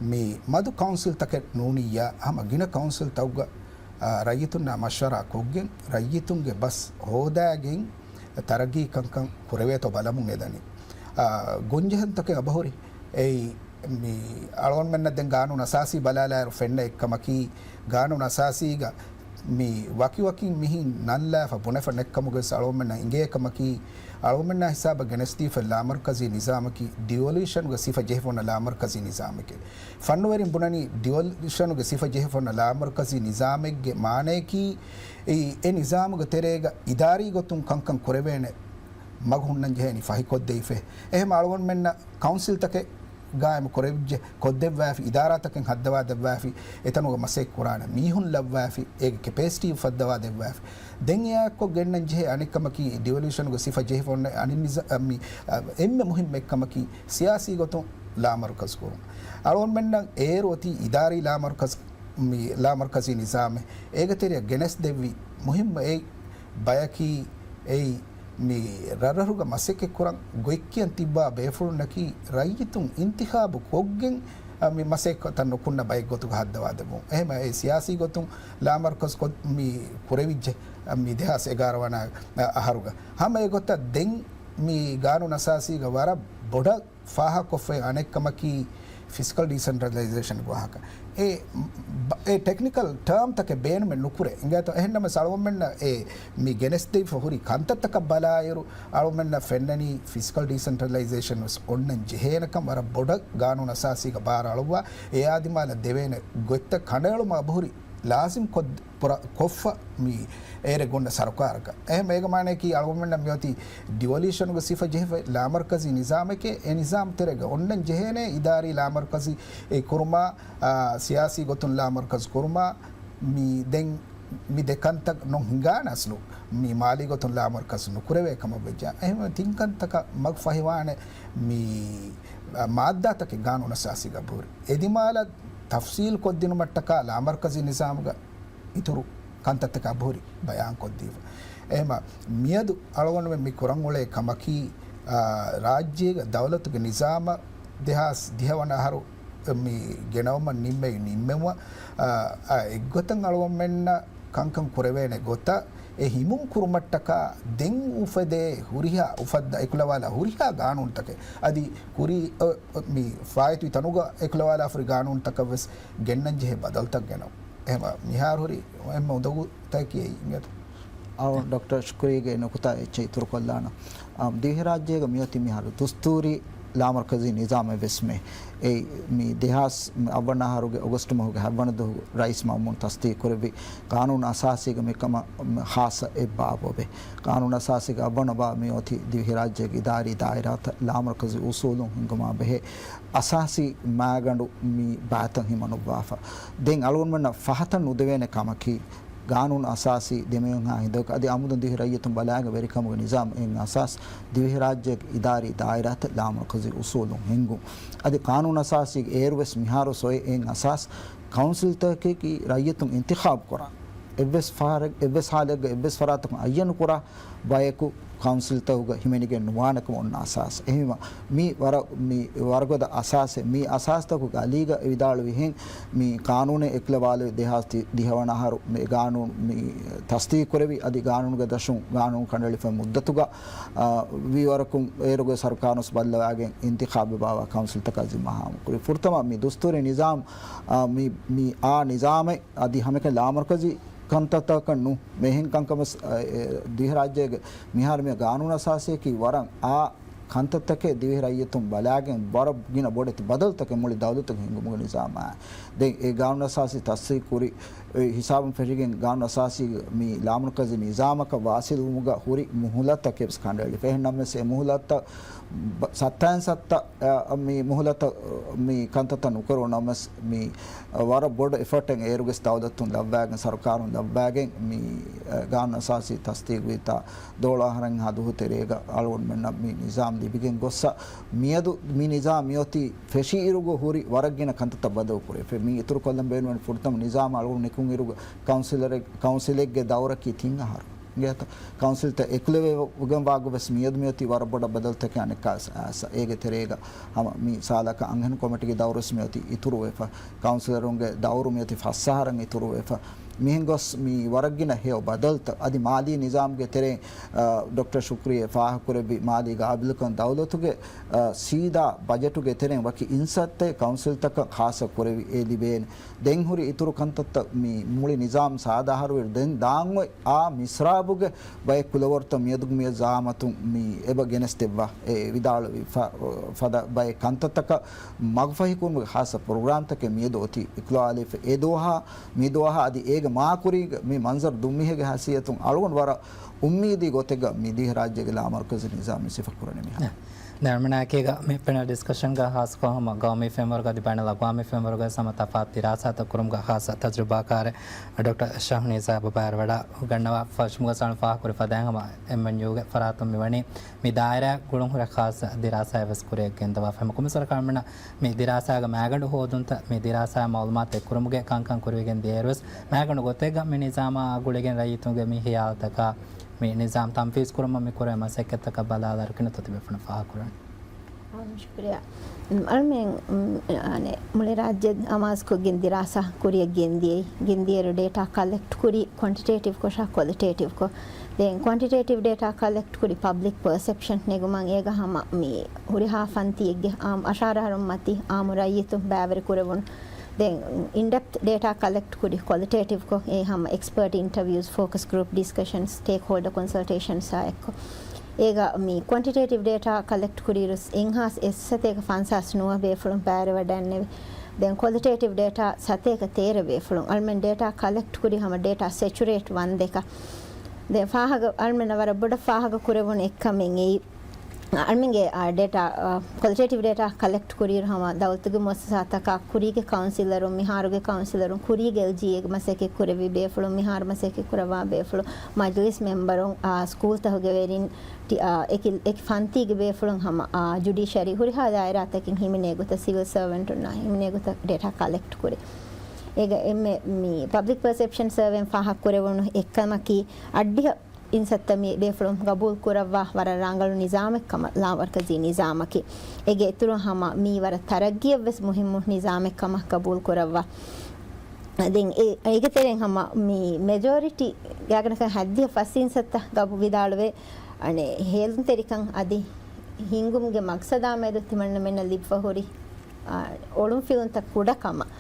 މި މަދު ކައުންސިލްތަކެއް ނޫނިއްޔާ ހަމަ ގިނަ ކައުންސިލްތަކުގަ އާ، ރައްޔިތުންނާ މަޝްވަރާ ކޮށްގެން، ރައްޔިތުންގެ ބަސް ހޯދާގެން ތަރައްގީ ކަންކަން ކުރެވޭތޯ ބަލަމުން އެދަނީ. އާ، ގޮންޖެހުންތަކެއް އެބަހުރި. އެއީ މި އަޅުގަނޑުމެންނަށް ދެން ގާނޫނު އަސާސީ ބަލާލާއިރު ފެންނަ އެއްކަމަކީ، ގާނޫނު އަސާސީގަ މި ވަކިވަކިން މިހިން ނަންލާފަ ބުނެފަ ނެއްކަމުގަވެސް އަޅުގަނޑުމެންނަށް އިނގޭ ކަމަކީ، އަޅުގަނޑުމެންނާ ހިސާބަށް ގެނެސްދީފަ ލާމަރުކަޒީ ނިޒާމަކީ ޑިވޮލޫޝަނުގެ ސިފަ ޖެހިފަ އޮންނަ ލާމަރުކަޒީ ނިޒާމެކޭ. ފަންނުވެރިން ބުނަނީ ޑިވޮލޫޝަނުގެ ސިފަ ޖެހިފަ އޮންނަ ލާމަރުކަޒީ ނިޒާމެއްގެ މާނަޔަކީ، އެ، އެ ނިޒާމުގެ ތެރޭގަ އިދާރީ ގޮތުން ކަންކަން ކުރެވޭނެ މަގު ހުންނަން ޖެހޭނީ ފަހިކޮށްދެވިފަ. އެހެން އަޅުގަނޑުމެންނަށް ކައުންސިލްތަކެއް ގާއިމު ކުރެވިއްޖެ، ކޮށްދެއްވާފި، އިދާރާތަކެއް ހައްދަވާ ދެއްވާފި، އެތަނުގަ މަސައްކަތް ކުރާނެ މީހުން ލައްވާފި، އޭގެ ކެޕޭސިޓީ އުފައްދަވާ ދެއްވާފި. ދެން އެއާއެއްކޮށް ގެންނަން ޖެހޭ އަނެއްކަމަކީ ޑިވޮލޫޝަނުގެ ސިފަ ޖެހިފަ އޮންނަ އަނެއް ނިޒާ-، މި، އެންމެ މުހިއްމު އެއްކަމަކީ ސިޔާސީ ގޮތުން ލާމަރުކަޒު ކުރުން. އަޅުގަނޑުމެންނަށް އޭރު އޮތީ އިދާރީ ލާމަރުކަޒު، މި ލާމަރުކަޒީ ނިޒާމެއް. އޭގެ ތެރެއަށް ގެނެސްދެއްވި މުހިއްމު އެއް ބަޔަކީ އެއީ، މި ރަށްރަށުގަ މަސައްކަތްކުރަން ގޮތްކިޔަން ތިއްބާ ބޭފުޅުންނަކީ ރައްޔިތުން އިންތިޚާބު ކޮށްގެން، އަ، މި މަސައްކަތްތައް ނުކުންނަ ބައެއްގޮތުގަ ހައްދަވާދެއްވުން. އެހެން އެ ސިޔާސީ ގޮތުން ލާމަރުކަޒު ކޮށް، މި ކުރެވިއްޖެ، އަ، މި ދެހާސް އެގާރަ ވަނަ، އަ، އަހަރުގަ. ހަމަ އެގޮތަށް ދެން މި ގާނޫނު އަސާސީގަ ވަރަށް ބޮޑަށް ފާހަގަކޮށްފައި އަނެއްކަމަކީ ފިސްކަލް ޑީސެންޓްރަލައިޒޭޝަންގެ ވާހަކަ. އެ، އެ ޓެކްނިކަލް ޓާމްތަކެއް ބޭނުމެއް ނުކުރޭ. އިނގޭތޯ؟ އެހެންނަމަވެސް އަޅުގަނޑުމެންނަށް އެ މި ގެނެސްދެވިފަ ހުރި ކަންތައްތަކަށް ބަލާއިރު، އަޅުގަނޑުމެންނަށް ފެންނަނީ ފިސްކަލް ޑީސެންޓްރަލައިޒޭޝަން ވެސް އޮންނަން ޖެހޭނެކަން ވަރަށް ބޮޑަށް ގާނޫނު އަސާސީގަ ބާރު އަޅުއްވާ، އެއާ ދިމާލަށް ދެވޭނެ ގޮތްތައް ކަނޑައެޅުމަށް އެބަހުރި ލާޒިމް ކޮށް-، ކުރ-، ކޮށްފަ މި އޭރެ ގުންނަ ސަރުކާރަކަށް. އެހެން އޭގެ މާނަޔަކީ އަޅުގަނޑުމެންނަށް މިއޮތީ ޑިވޮލޫޝަނުގެ ސިފަ ޖެހިފައި ލާމަރުކަޒީ ނިޒާމެކޭ. އެ ނިޒާމް ތެރޭގަ އޮންނަން ޖެހޭނެ އިދާރީ ލާމަރުކަޒީ ކުރުމާ، އާ، ސިޔާސީ ގޮތުން ލާމަރުކަޒު ކުރުމާ، މި ދެން މި ދެ ކަންތައް ނޯން ހިނގާނެ އަސްލު މި މާލީ ގޮތުން ލާމަރުކަޒު ނުކުރެވޭ ކަމަށް ވެއްޖެ. އެހެންވެ ތިން ކަންތަކަށް މަގު ފަހިވާނެ މި، އާ، މާއްދާތަކެއް ގާނޫނު އަސާސީގަ އެބަހުރި. އެ ދިމާލަށް ތަފްސީލް ކޮށްދިނުމަށްޓަކާ ލާމަރުކަޒީ ނިޒާމުގަ އިތުރު ކަންތައްތަކާ ބުހުރި ބަޔާންކޮށްދީފަ. އެހެމަ މިއަދު އަޅުގަނޑުމެން މި ކުރަން އުޅޭ ކަމަކީ، އާ، ރާއްޖޭގެ ދައުލަތުގެ ނިޒާމަށް ދެހާސް ދިހަ ވަނަ އަހަރު މި ގެނައުމަށް ނިންމެވި ނިންމެވުމަށް، އާ، އާ، އެއްގޮތަށް އަޅުގަނޑުމެންނަށް ކަންކަން ކުރެވޭނެ ގޮތަށް އެ ހިމުން ކުރުމަށްޓަކާ ދެން އުފެދޭ ހުރިހާ އުފައްދާ އެކުލަވާލާ ހުރިހާ ގާނޫނުތަކެއް އަދި ކުރީ، އަ، އަ، މި ފާއިތުވި ތަނުގަ އެކުލަވާލާފަ ހުރި ގާނޫނުތަކަށް ވެސް ގެންނަން ޖެހޭ ބަދަލުތައް ގެނައު. އެހެމަ މިހާރު ހުރި އެންމެ އުނދަގޫ ތަކެއް އިނގޭތަ؟ އަޅު ޑޮކްޓަރ ޝުކުރީގެ ނުކުތާ އެއްޗެއް އިތުރު ކޮށްލާނަ. އާ، ދިވެހިރާއްޖޭގަ މިއޮތީ މިހާރު ދުސްތޫރީ ލާމަރުކަޒީ ނިޒާމެއް ވެސް މެ. އެ، މި ދެހާސް އަށްވަނަ އަހަރުގެ އޮގަސްޓު މަހުގެ ހަތްވަނަ ދުވަހު ރައީސް މައުމޫން ތަސްދީޤު ކުރެއްވި ގާނޫނު އަސާސީގަ މިކަމަށް ޚާއްޞަ އެއް ބާބު އެބެ. ގާނޫނު އަސާސީގެ އަށްވަނަ ބާ މި އޮތީ ދިވެހިރާއްޖޭގެ އިދާރީ ދާއިރާތައް ލާމަރުކަޒީ އުސޫލުން ހިންގުމާ ބެހޭ އަސާސީ މާގަނޑު މި ބާތައް ހިމަނުއްވާފަ. ދެން އަޅުގަނޑުމެންނަށް ފަހަތަށް ނުދެވޭނެ ކަމަކީ، ގާނޫނު އަސާސީ ދެމިހެންހާ ހިނދަކަށް އަދި އަމުދުން ދިވެހި ރައްޔިތުން ބަލާގެން ވެރިކަމުގެ ނިޒާމް އެއް އަސާސް ދިވެހިރާއްޖޭގެ އިދާރީ ދާއިރާތައް ލާމަރުކަޒީ އުސޫލުން ހިންގުން. އަދި ޤާނޫނު އަސާސީގެ އޭރު ވެސް މިހާރު ސޮއެ އެއް އަސާސް ކައުންސިލްތަކަކީ ރައްޔިތުން އިންތިޚާބު ކުރާ، އެއްވެސް ފަހަރެއް، އެއްވެސް ހާލެއްގަ އެއްވެސް ފަރާތަކުން އައްޔަނު ކުރާ ބަޔަކު ކައުންސިލްތަކުގަ ހިމެނިގެން ނުވާނެކަމަށް އޮންނަ އަސާސް. އެހެންވީމަ، މި ވަރަށް، މި ވަރަށް ގޮތަށް އަސާސެއް. މި އަސާސްތަކުގެ އަލީގަ އެ ވިދާޅުވިހެން، މި ޤާނޫނެއް އެކުލަވާލެވި ދެހާސް ދިހަ ވަނަ އަހަރު މި ގާނޫނު މި ތަސްދީޤު ކުރެވި، އަދި ގާނޫނުގެ ދަށުން ގާނޫނު ކަނޑައެޅިފައި މުއްދަތުގަ، އާ، ވީވަރަކުން އޭރުގެ ސަރުކާރުން ބައްލަވާގެން އިންތިޚާބެއް ބާއްވާ ކައުންސިލްތަކާ ޒިންމާ ހާމަކުރި. ފުރަތަމަ މި ދުސްތޫރީ ނިޒާމް، އާ، މި، މި އާ ނިޒާމެއް އަދި ހަމައެކަނި ލާމަރުކަޒީ ކަންތައްތަކަކަށް ނޫން. މިހެން ކަންކަމަސް، އެ، ދިވެހިރާއްޖޭގެ މިހާރު މި ގާނޫނު އަސާސީއަކީ ވަރަށް އާ ކަންތައްތަކެއް ދިވެހި ރައްޔިތުން ބަލާގެން ވަރަށް ގިނަ ބޮޑެތި ބަދަލުތަކެއް މުޅި ދައުލަތުގެ ހިންގުމުގެ ނިޒާމާ. ދެން އެ ގާނޫނު އަސާސީ ތަސްދީޤު ކުރި، އެ ހިސާބުން ފެށިގެން ގާނޫނު އަސާސީ މި ލާމަރުކަޒީ ނިޒާމަކަށް ވާސިލުވުމުގަ ހުރި މުހުލަތަކެއް ވެސް ކަނޑައެޅިފަ. އެހެން ނަމަވެސް އެ މުހުލަތަށް ބަ-، ސައްތައިން ސައްތަ އަ، މި މުހުލަތަށް މި ކަންތައްތައް ނުކުރެވުނަމަސް މި، އަ، ވަރަށް ބޮޑު އެފަޓެއް އޭރުގެ ދައުލަތުން ލައްވާގެން، ސަރުކާރުން ލައްވާގެން މި، އަ، ގާނޫނު އަސާސީ ތަސްދީގުވިތާ ދޯޅަ އަހަރެއްހާ ދުވަހު ތެރޭގަ އަޅުގަނޑުމެންނަށް މި ނިޒާމް ލިބިގެން ގޮއްސަ. މިއަދު މި ނިޒާމް މިއޮތީ ފެށިއިރުގަ ހުރި ވަރަށް ގިނަ ކަންތައްތައް ބަދަލު ކުރެވިފަ. މި އިތުރު ކޮށްލަން ބޭނުންވަނީ ފުރަތަމަ ނިޒާމް އަޅުގަނޑު ނިކުން އިރުގަ ކައުންސިލަރެއް، ކައުންސިލެއްގެ ދައުރަކީ ތިން އަހަރު. އިނގޭތޯ؟ ކައުންސިލްތައް އެކުލެވިގެން ވާގޮތް ވެސް މިއަދު މިއޮތީ ވަރަށް ބޮޑަށް ބަދަލުތަކެއް އަނެއްކާ އައިސް. އޭގެ ތެރޭގަ ހަމަ މި ސާލަކަށް އަންހެން ކޮމިޓީގެ ދައުރު ވެސް މިއޮތީ އިތުރުވެފަ. ކައުންސިލަރުންގެ ދައުރު މިއޮތީ ފަސް އަހަރަށް އިތުރުވެފަ. މިހެން ގޮސް މި ވަރަށްގިނަ ހެޔޮ ބަދަލުތައް އަދި މާލީ ނިޒާމްގެ ތެރެއިން، އަ، ޑޮކްޓަރ ޝުކްރީ ފާހަގަކުރެއްވި މާލީ ގާބިލުކަން ދައުލަތުގެ، އަ، ސީދާ ބަޖެޓުގެ ތެރެއިން ވަކި އިންސައްތައެއް ކައުންސިލްތަކަށް ޚާއްޞަ ކުރެވި އެ ލިބޭނެ. ދެން ހުރި އިތުރު ކަންތައްތައް މި މުޅި ނިޒާމް ސާދާހަރުވެރި ދެން ދާން އޮތް އާ މިސްރާބުގެ ބައެއް ކުލަވަރުތައް މިއަދު މިއަދު ޒައާމަތުން މި އެބަ ގެނެސްދެއްވާ އެ ވިދާޅުވި ފަ-، ފަދަ ބައެއް ކަންތައްތަކަށް މަގުފަހިކުރުމުގެ ޚާއްޞަ ޕްރޮގްރާމްތަކެއް މިއަދު އޮތީ. އިކްލާލީފް އެ ދުވަހާ މި ދުވަހާ އަދި އޭގެ މާކުރީގަ މި މަންޒަރު ދުންމިހެއްގެ ހައިސިއްޔަތުން އަޅުގަނޑު ވަރަށް އުއްމީދީ ގޮތެއްގަ މި ދިވެހިރާއްޖޭގެ ލާމަރުކަޒީ ނިޒާމް މި ސިފަކުރަނީ މިހާރު. ދެން އަޅުމެނާއެކީގަ މި ޕެނަލް ޑިސްކަޝަންގަ ހާއްސަކޮށް ހަމަ ގައުމީ ފެންވަރުގަ އަދި ބައިނަލްއަގްވާމީ ފެންވަރުގަ ހަމަ ތަފާތު ދިރާސާތައް ކުރުމުގަ ޚާއްޞަ ތަޖުރިބާކާރެއް ޑޮކްޓަރ ޝަހުނީޒާ އެބަ ބައިވެރިވަޑައިގަންނަވާ. ފަށުމުގަ ސަޅުން ފާހަގަކުރި ފަދައިން ހަމަ އެމްއެންޔޫގެ ފަރާތުން މިވަނީ މި ދާއިރާ ގުޅުން ހުރެ ޚާއްޞަ ދިރާސާއެއް ވެސް ކުރިއަށް ގެންދަވާފަ. ހަމަ ކޮންމެސް ވަރަކަށް އަޅުމެންނަށް މި ދިރާސާގެ މައިގަނޑު ހޯދުންތައް، މި ދިރާސާ މައުލޫމާތު އެއްކުރުމުގެ ކަންކަން ކުރިވެގެން ދިޔައިރުވެސް، މައިގަނޑު ގޮތެއްގަ މި ނިޒާމާ ގުޅިގެން ރައްޔިތުންގެ މި ހިޔާލުތަކާ، މި ނިޒާމް ތަންފީޒް ކުރުމަށް މި ކުރެވޭ މަސައްކަތްތަކަށް ބަލާލާއިރު ކިހިނެއްތޯ ތިބޭފުޅުން ފާހަގަކުރަނީ؟ އާ، ޝުކުރިއްޔާ. މް، އަޅުމެން، މް، އަނެއް، މުޅި ރާއްޖެ އަމާޒުކޮށްގެން ދިރާސާ ކުރިއަށް ގެންދިޔައީ. ގެންދިޔައިރު ޑޭޓާ ކަލެކްޓް ކުރީ ކޮންޓިޓޭޓިވް ކޮށާ ކޮލިޓޭޓިވް ކޮށް. ދެން ކޮންޓިޓޭޓިވް ޑޭޓާ ކަލެކްޓް ކުރި ޕަބްލިކް ޕަރސެޕްޝަން ނެގުމަށް އޭގަ ހަމަ މި ހުރިހާ ފަންތީއެއްގެ އާ، އަށާރަ އަހަރުން މަތީ އާއްމު ރައްޔިތުން ބައިވެރި ކުރެވުނު. ދެން އިންޑެޕްތް ޑޭޓާ ކަލެކްޓް ކުރި ކޮލިޓޭޓިވް ކޮށް، އެ ހަމަ އެކްސްޕަރޓް އިންޓަވިއުސް، ފޯކަސް ގްރޫޕް ޑިސްކަޝަންސް، ސްޓޭކްހޯލްޑަ ކޮންސަލްޓޭޝަންސް އާ އެއްކޮށް. އޭގަ މި ކޮންޓިޓޭޓިވް ޑޭޓާ ކަލެކްޓް ކުރިއިރު އެންހާސް އެއްސަތޭކަ ފަންސާސް ނުވަ ބޭފުޅުން ބައިވެރިވަޑައިގެންނެވި. ދެން ކޮލިޓޭޓިވް ޑޭޓާ ސަތޭކަ ތޭރަ ބޭފުޅުން. އަޅުމެން ޑޭޓާ ކަލެކްޓް ކުރީ ހަމަ ޑޭޓާ ސެޗުރޭޓް ވަންދެކަށް. ދެން ފާހަގަ، އަޅުމެންނަށް ވަރަށް ބޮޑަށް ފާހަގަ ކުރެވުނު އެއްކަމެއް އެއީ، އަޅުމެންގެ، އާ، ޑޭޓާ، އާ، ކޮލިޓޭޓިވް ޑޭޓާ ކަލެކްޓް ކުރިއިރު ހަމަ ދައުލަތުގެ މުއައްސަސާތަކާ ކުރީގެ ކައުންސިލަރުން، މިހާރުގެ ކައުންސިލަރުން، ކުރީގެ އެލްޖީއޭގެ މަސައްކަތް ކުރެއްވި ބޭފުޅުން، މިހާރު މަސައްކަތް ކުރައްވާ ބޭފުޅުން، މަޖިލިސް މެމްބަރުން، އާ، ސްކޫލްތަކުގެ ވެރިން، ޓި-، އާ، އެކި، އެކި ފަންތީގެ ބޭފުޅުން ހަމަ، އާ، ޖުޑިޝަރީ ހުރިހާ ދާއިރާތަކެއް ހިމެނޭ ގޮތަށް ސިވިލް ސަރވެންޓުންނާ ހިމެނޭ ގޮތަށް ޑޭޓާ ކަލެކްޓް ކުރި. އޭގަ އެންމެ މި ޕަބްލިކް ޕަރސެޕްޝަން ސަރވޭން ފާހަގަ ކުރެވުނު އެއްކަމަކީ، އައްޑިހަ އިންސައްތަ މި ބޭފުޅުން ގަބޫލު ކުރައްވާ ވަރަށް ރަނގަޅު ނިޒާމެއް ކަމަށް، ލާމަރްކަޒީ ނިޒާމަކީ. އޭގެ އިތުރުން ހަމަ މީ ވަރަށް ތަރައްގީއަށް ވެސް މުހިއްމު ނިޒާމެއް ކަމަށް ގަބޫލު ކުރައްވާ. ދެން އެ، އޭގެ ތެރެއިން ހަމަ މި މެޖޯރިޓީ ގާތްގަނޑަކަށް ހައްދިހަ ފަސް އިންސައްތަ ގަބޫ ވިދާޅުވޭ، އަނެއް ހޭލުންތެރިކަން އަދި ހިންގުމުގެ މަގްސަދާ މެދު ތިމަންނަމެންނަށް ލިބިފަ ހުރި، އާ، އޮޅުންފިލުންތައް ކުޑަކަމަށް،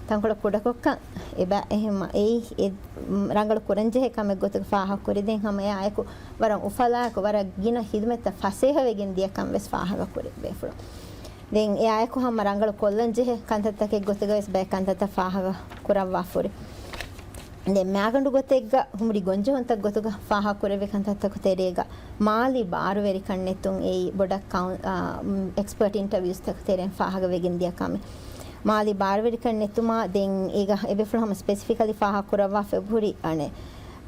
ތަންކޮޅެއް ކުޑަކޮށްކަން އެބަ އެހެން އެއީ އެ، މް، ރަނގަޅު ކުރަންޖެހޭ ކަމެއް ގޮތުގަ ފާހަގަކުރި. ދެން ހަމަ އެއާއެކު ވަރަށް އުފަލާއެކު ވަރަށް ގިނަ ހިދުމަތްތައް ފަސޭހަވެގެން ދިޔަ ކަން ވެސް ފާހަގަކުރި ބޭފުޅުން. ދެން އެއާއެކު ހަމަ ރަނގަޅު ކޮށްލަން ޖެހޭ ކަންތައްތަކެއް ގޮތުގަ ވެސް ބައެއް ކަންތައްތައް ފާހަގަ ކުރައްވާފަ ހުރި. ދެން މައިގަނޑު ގޮތެއްގަ ހުރި ގޮންޖެހުންތައް ގޮތުގަ ފާހަގަ ކުރެވި ކަންތައްތަކު ތެރޭގަ މާލީ ބާރުވެރިކަން ނެތުން އެއީ ބޮޑަށް ކައު-، އާ، އެކްސްޕަރޓް އިންޓަވިއުސްތަކު ތެރެއިން ފާހަގަވެގެން ދިޔަ ކަމެއް. މާލީ ބާރުވެރިކަން ނެތުމާ ދެން އޭގަ އެބޭފުޅުން ހަމަ ސްޕެސިފިކަލީ ފާހަގަ ކުރައްވާފަ އެބަހުރި އަނެއް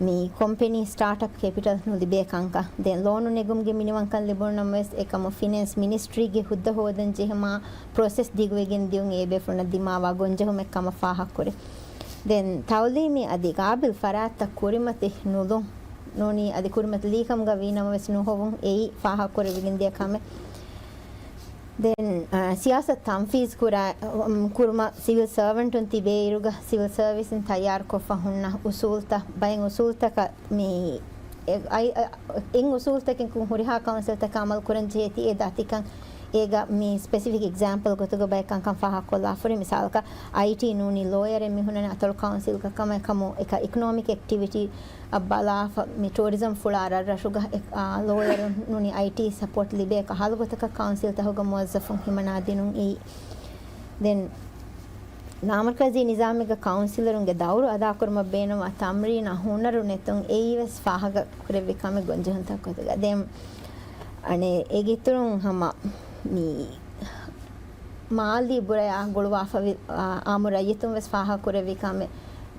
މި ކޮމްޕެނީ ސްޓާޓްއަޕް ކެޕިޓަލް ނުލިބޭ ކަންކަން، ދެން ލޯނު ނެގުމުގެ މިނިވަންކަން ލިބުނު ނަމަވެސް، އެކަމު ފިނޭންސް މިނިސްޓްރީގެ ހުއްދަ ހޯދަން ޖެހުމާ ޕްރޮސެސް ދިގުވެގެން ދިޔުން އެ ބޭފުޅުންނަށް ދިމާވާ ގޮންޖެހުމެއް ކަމަށް ފާހަގަކުރި. ދެން ތައުލީމީ އަދި ގާބިލް ފަރާތްތައް ކުރިމަތި ނުލުން ނޫނީ އަދި ކުރިމަތި ލީކަމުގަ ވީ ނަމަވެސް ނުހޮވުން އެއީ ފާހަގަކުރެވިގެން ދިޔަ ކަމެއް. ދެން، އަ، ސިޔާސަތު ތަންފީޒު ކުރާ، އު، ކުރުމަށް ސިވިލް ސަރވެންޓުން ތިބޭއިރުގަ ސިވިލް ސަރވިސްއިން ތައްޔާރުކޮށްފަ ހުންނަ އުސޫލްތައް، ބައެއް އުސޫލްތަކަށް މި، އެ، އައި، އަ، އެއް އުސޫލްތަކެއް ކު-، ހުރިހާ ކައުންސިލްތަކަށް އަމަލު ކުރަން ޖެހޭތީ އެ ދަތިކަން އޭގަ މި ސްޕެސިފިކް އެގްޒާމްޕަލް ގޮތުގަ ބައެއް ކަންކަން ފާހަގަކޮށްލާފަ ހުރި. މިސާލަކަށް އައިޓީ ނޫނީ ލޯޔަރެއް މި ހުންނަނީ އަތޮޅު ކައުންސިލްގަ ކަމަށް ކަމު އެކަ އިކޮނޮމިކް އެކްޓިވިޓީ އަށް ބަލާފަ، މި ޓޫރިޒަމް ފުޅާ ރަށްރަށުގަ އެ، އާ، ލޯޔަރުން ނޫނީ އައިޓީ ސަޕޯޓް ލިބޭ ކަހަލަ ގޮތަކަށް ކައުންސިލްތަކުގަ މުވައްޒަފުން ހިމަނާދިނުން އެއީ. ދެން ލާމަރްކަޒީ ނިޒާމެއްގަ ކައުންސިލަރުންގެ ދައުރު އަދާކުރުމަށް ބޭނުންވާ ތަމްރީނާ ހުނަރު ނެތުން އެއީ ވެސް ފާހަގަ ކުރެއްވި ކަމެއް ގޮންޖެހުންތައް ގޮތުގަ. ދެން އަނެއް އޭގެ އިތުރުން ހަމަ މި މާލީ ބުރަޔާ ގުޅުވާފަވި، އާ، އާއްމު ރައްޔިތުން ވެސް ފާހަގަ ކުރެއްވި ކަމެއް.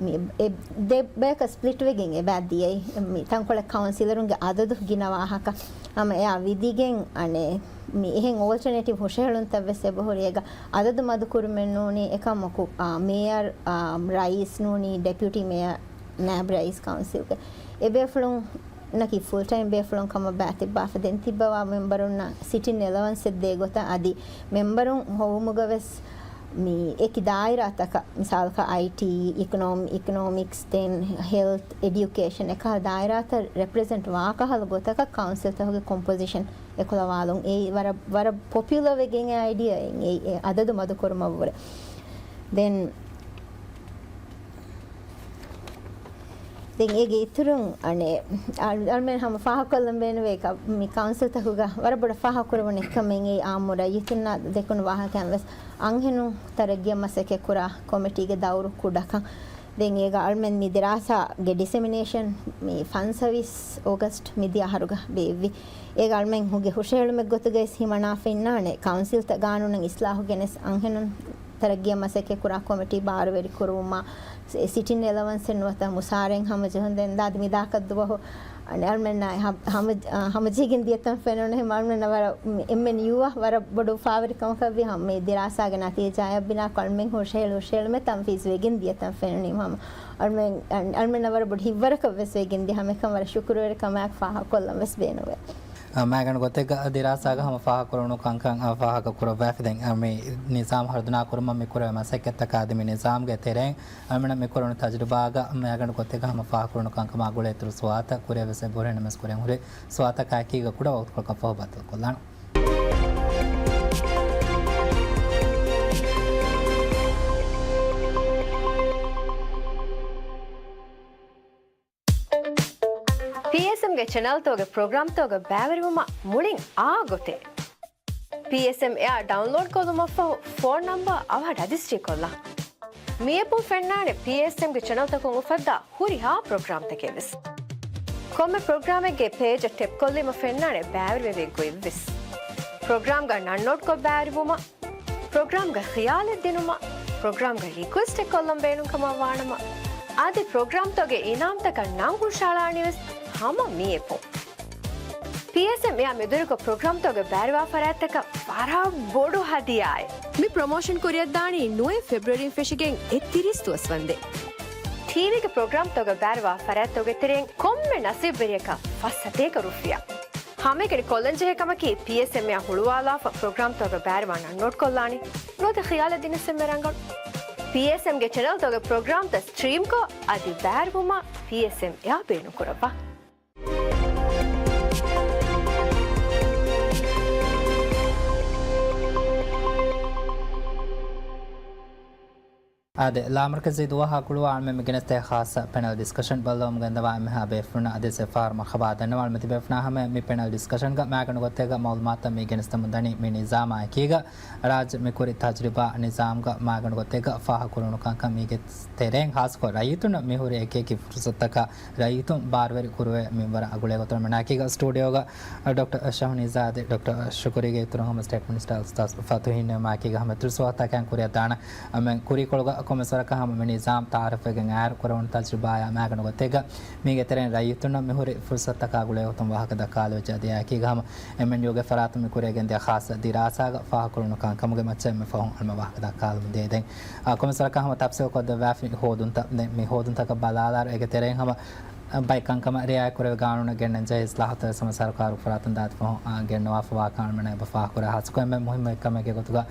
މި އެ ދެ ބަޔަކަށް ސްޕްލިޓް ވެގެން އެބަ ދިޔައީ. މި ތަންކޮޅެއް ކައުންސިލަރުންގެ އަދަދު ގިނަ ވާހަކަ. ހަމަ އެއާ ވިދިގެން އަނެއް މި އެހެން އޯލްޓަނޭޓިވް ހުށަހެޅުންތައް ވެސް އެބަހުރި. އޭގަ އަދަދު މަދުކުރުމެއް ނޫނީ އެކަމަކު، އާ، މޭޔަރ، އާ، ރައީސް ނޫނީ ޑެޕިއުޓީ މޭޔަރ ނާއިބް ރައީސް ކައުންސިލްގެ އެބޭފުޅުންނަކީ ފުލް ޓައިމް ބޭފުޅުން ކަމަށް ބާތިއްބާފަ ދެން ތިއްބަވާ މެމްބަރުންނަށް ސިޓިން އެލަވަންސެއް ދޭ ގޮތަށް އަދި މެމްބަރުން ހޮވުމުގަ ވެސް މި އެކި ދާއިރާތަކަށް، މިސާލަކަށް އައިޓީ، އިކޮނޮމް، އިކޮނޮމިކްސް، ދެން ހެލްތް، އެޑިއުކޭޝަން، އެކަހަލަ ދާއިރާތައް ރެޕްރެޒެންޓް ވާކަހަލަ ގޮތަކަށް ކައުންސިލްތަކުގެ ކޮމްޕޮޒިޝަން އެކުލަވާލުން. އެއީ ވަރަށް، ވަރަށް ޕޮޕިއުލަރ ވެގެން އެ އައިޑިއާއެއް، އެ، އެ އަދަދު މަދުކުރުމަށްވުރެ. ދެން ދެން އޭގެ އިތުރުން އަނެއް އަޅު-، އަޅުމެން ހަމަ ފާހަގަކޮށްލަން ބޭނުންވޭ ކަ-، މި ކައުންސިލްތަކުގަ ވަރަށް ބޮޑަށް ފާހަގަކުރެވުނު އެއްކަމެއް އެއީ އާއްމު ރައްޔިތުންނާ ދެކުނު ވާހަކައިން ވެސް އަންހެނުން ތަރައްގީއަށް މަސައްކަތްކުރާ ކޮމިޓީގެ ދައުރު ކުޑަކަން. ދެން އޭގަ އަޅުމެން މި ދިރާސާގެ ޑިސެމިނޭޝަން މި ފަންސަވީސް އޯގަސްޓް މިދިޔަ އަހަރުގަ ބޭއްވި. އޭގަ އަޅުމެން ހުގެ ހުށަހެޅުމެއް ގޮތުގައި ހިމަނާފަ އިންނާނެ ކައުންސިލްތައް ގާނޫނަށް އިސްލާހު ގެނެސް އަންހެނުން ތަރައްގީއަށް މަސައްކަތްކުރާ ކޮމިޓީ ބާރުވެރިކުރުވުމާ، ސިޓިން އެލަވަންސެއް ނުވަތަ މުސާރައިން ހަމަޖެހުން. ދެން ދާދި މި ދާކަށް ދުވަހު އަޅުމެންނާ ހަ-، ހަމަ-، ހަމަޖެހިގެން ދިޔަތަން ފެނުނު. އެހެން އަޅުމެންނަށް ވަރަށް އެންއެންޔޫއަށް ވަރަށް ބޮޑު އުފާވެރިކަމަކަށްވި ހަމަ މި ދިރާސާގެ ނަތީޖާއަށް ބިނާކޮށް އަޅުމެން ހުށަހެޅު ހުށަހެޅުމެއް ތަންފީޒުވެގެން ދިޔަތަން ފެނުނީ. ހަމަ އަޅުމެން-، އަޅުމެންނަށް ވަރަށް ބޮޑު ހިތްވަރަކަށް ވެސް ވެގެން ދިޔަ ހަމަ އެކަން ވަރަށް ޝުކުރުވެރިކަމާއެކު ފާހަގަކޮށްލަން ވެސް ބޭނުންވޭ. މައިގަނޑު ގޮތެއްގަ ދިރާސާގަ ހަމަ ފާހަގަކުރެވުނު ކަންކަން ފާހަގަކުރައްވާފި. ދެން މި ނިޒާމް ހަރުދަނާކުރުމަށް މި ކުރެވޭ މަސައްކަތްތަކާ އަދި މި ނިޒާމްގެ ތެރެއިން އަޅުމެންނަށް މި ކުރެވުނު ތަޖުރިބާގަ މައިގަނޑު ގޮތެއްގަ ހަމަ ފާހަގަކުރެވުނު ކަންކަމާ ގުޅޭ އިތުރު ސުވާލުތައް ކުރިއަށް ވެސް އެބަހުރި. އެންމެސް ކުރިއަށް ހުރި ސުވާލުތަކާއެކީގަ ކުޑަ ވަގުތުކޮޅަކަށް ފަހު ބައްދަލުކޮށްލާނަން. ޕީއެސްއެމްގެ ޗެނަލްތަކުގެ ޕްރޮގްރާމްތަކުގެ ބައިވެރިވުމަށް މުޅިން އާ ގޮތެއް. ޕީއެސްއެމް އެއާ ޑައުންލޯޑްކޮށްލުމަށްފަހު ފޯން ނަމްބަރު އަވަހަށް ރަޖިސްޓްރީކޮށްލާ. މި އެޕުން ފެންނާނެ ޕީއެސްއެމްގެ ޗެނަލްތަކުން އުފައްދާ ހުރިހާ ޕްރޮގްރާމްތަކެއް ވެސް. ކޮންމެ ޕްރޮގްރާމެއްގެ ޕޭޖަށް ޓެޕްކޮށްލީމަ ފެންނާނެ ބައިވެރިވެވޭ ގޮތް ވެސް. ޕްރޮގްރާމްގަ ނަންނޯޓްކޮށް ބައިވެރިވުމަށް، ޕްރޮގްރާމްގަ ޚިޔާލެއް ދިނުމަށް، ޕްރޮގްރާމްގަ ރިކުއެސްޓެއް ކޮށްލަން ބޭނުންކަމަށް ވާނަމަ، އަދި ޕްރޮގްރާމްތަކުގެ އިނާމްތަކަށް ނަން ހުށަހަޅާނީ ވެސް ހަމަ މި އެޕުން. ޕީއެސްއެމް އެއާ މެދުވެރިކޮށް ޕްރޮގްރާމްތަކުގަ ބައިވެރިވާ ފަރާތްތަކަށް ވަރަށް ބޮޑު ހަދިޔާއެއް. މި ޕްރޮމޯޝަން ކުރިއަށްދާނީ ނުވަ ފެބްރުއަރީން ފެށިގެން އެއްތިރީސް ދުވަސްވަންދެން. ޓީވީގެ ޕްރޮގްރާމްތަކުގަ ބައިވެރިވާ ފަރާތްތަކުގެ ތެރެއިން ކޮންމެ ނަސީބުވެރިޔަކަށް ފަސް ސަތޭކަ ރުފިޔާ. ހަމައެކަނި ކޮށްލަންޖެހޭ ކަމަކީ، ޕީއެސްއެމްއެއާ ހުޅުވާލާފަ ޕްރޮގްރާމްތަކުގަ ބައިވެރިވާ ނަންނޯޓްކޮށްލާނީ ނުވަތަ ޚިޔާލެއް ދިނުން އެންމެ ރަނގަޅު. ޕީއެސްއެމްގެ ޗެނަލްތަކުގެ ޕްރޮގްރާމްތައް ސްޓްރީމްކޮށް އަދި ބައިވެރިވުމަށް ޕީއެސްއެމްއެއާ ބޭނުންކުރައްވާ. އާދެ، ލާމަރުކަޒީ ދުވަހާ ގުޅުވާ އަޅުމެން މި ގެނެސްދޭ ޚާއްޞަ ޕެނަލް ޑިސްކަޝަން ބައްލަވަމުން ގެންދަވާ އެންމެހާ ބޭފުޅުންނަށް އަދިވެސް އެއްފަހަރު މަރުޙަބާ ދަންނަވާލަމުން. ތިބޭފުޅުންނާ ހަމަޔަށް މި ޕެނަލް ޑިސްކަޝަންގަ މައިގަނޑު ގޮތެއްގަ މައުލޫމާތުތައް މި ގެނެސްދެމުން ދަނީ މި ނިޒާމާ އެކީގަ. ރާއްޖެ މި ކުރި ތަޖުރިބާ ނިޒާމްގަ މައިގަނޑު ގޮތެއްގަ ފާހަގަކުރެވުނު ކަންކަން މީގެ ތެރެއިން ޚާއްޞަކޮށް ރައްޔިތުންނަށް މިހުރި އެކިއެކި ފުރުސަތުތަކާ ރައްޔިތުން ބާރުވެރި ކުރުވޭ މިންވަރާ ގުޅޭ ގޮތުން މަނާކީގަ ސްޓޫޑިއޯގަ ޑޮކްޓަރ ޝަހުނިޒާދެ، ޑޮކްޓަރ ޝުކުރީގެ އިތުރުން ހަމަ ސްޓޭޓް މިނިސްޓަރ އުސްތާޛް ފަތުހީ ނިންމާކީގަ ހަމަ އިތުރު ސުވާލުތަކަށް ކުރިއަށް ދާނަން. އަމެން ކުރީކޮޅުގަ ކޮންމެސް ވަރަކަށް ހަމަ މި ނިޒާމް ތައާރަފްވެގެން އައިރު ކުރެވުނު ތަޖުރިބާއާ މައިގަނޑު ގޮތެއްގަ މީގެ ތެރެއިން ރައްޔިތުންނަށް މިހުރި ފުރުސަތުތަކާ ގުޅޭ ގޮތުން ވާހަކަ ދައްކާލެވިއްޖެ. އަދި އެއާއެކީގަ ހަމަ އެމްއެންޔޫގެ ފަރާތުން މި ކުރިއަށް ގެންދިޔަ ޚާއްޞަ ދިރާސާގަ ފާހަގަކުރެވުނު ކަންކަމުގެ މައްޗަށް އެންމެ ފަހުން އަޅުމެން ވާހަކަ ދައްކާލަމުން ދޭ. ދެން އާ، ކޮންމެސް ވަރަކަށް ހަމަ ތަފްސީލް ކޮށްދެއްވާފި ހޯދުންތައް. ދެން މި ހޯދުންތަކަށް ބަލާލާއިރު، އޭގެ ތެރެއިން ހަމަ ބައެއް ކަންކަމަށް ރިއާޔަތް ކުރެވި ގާނޫނަށް ގެންނަން ޖެހޭ އިސްލާހުތައް ވެސް ހަމަ ސަރުކާރުގެ ފަރާތުން ދާދި ފަހުން، އާ، ގެންނަވާފަ ވާކަން އަޅުމެންނަށް އެބަ ފާހަގަކުރާ. ހާއްސަކޮށް އެންމެ މުހިއްމު އެއްކަމެއްގެ ގޮތުގަ،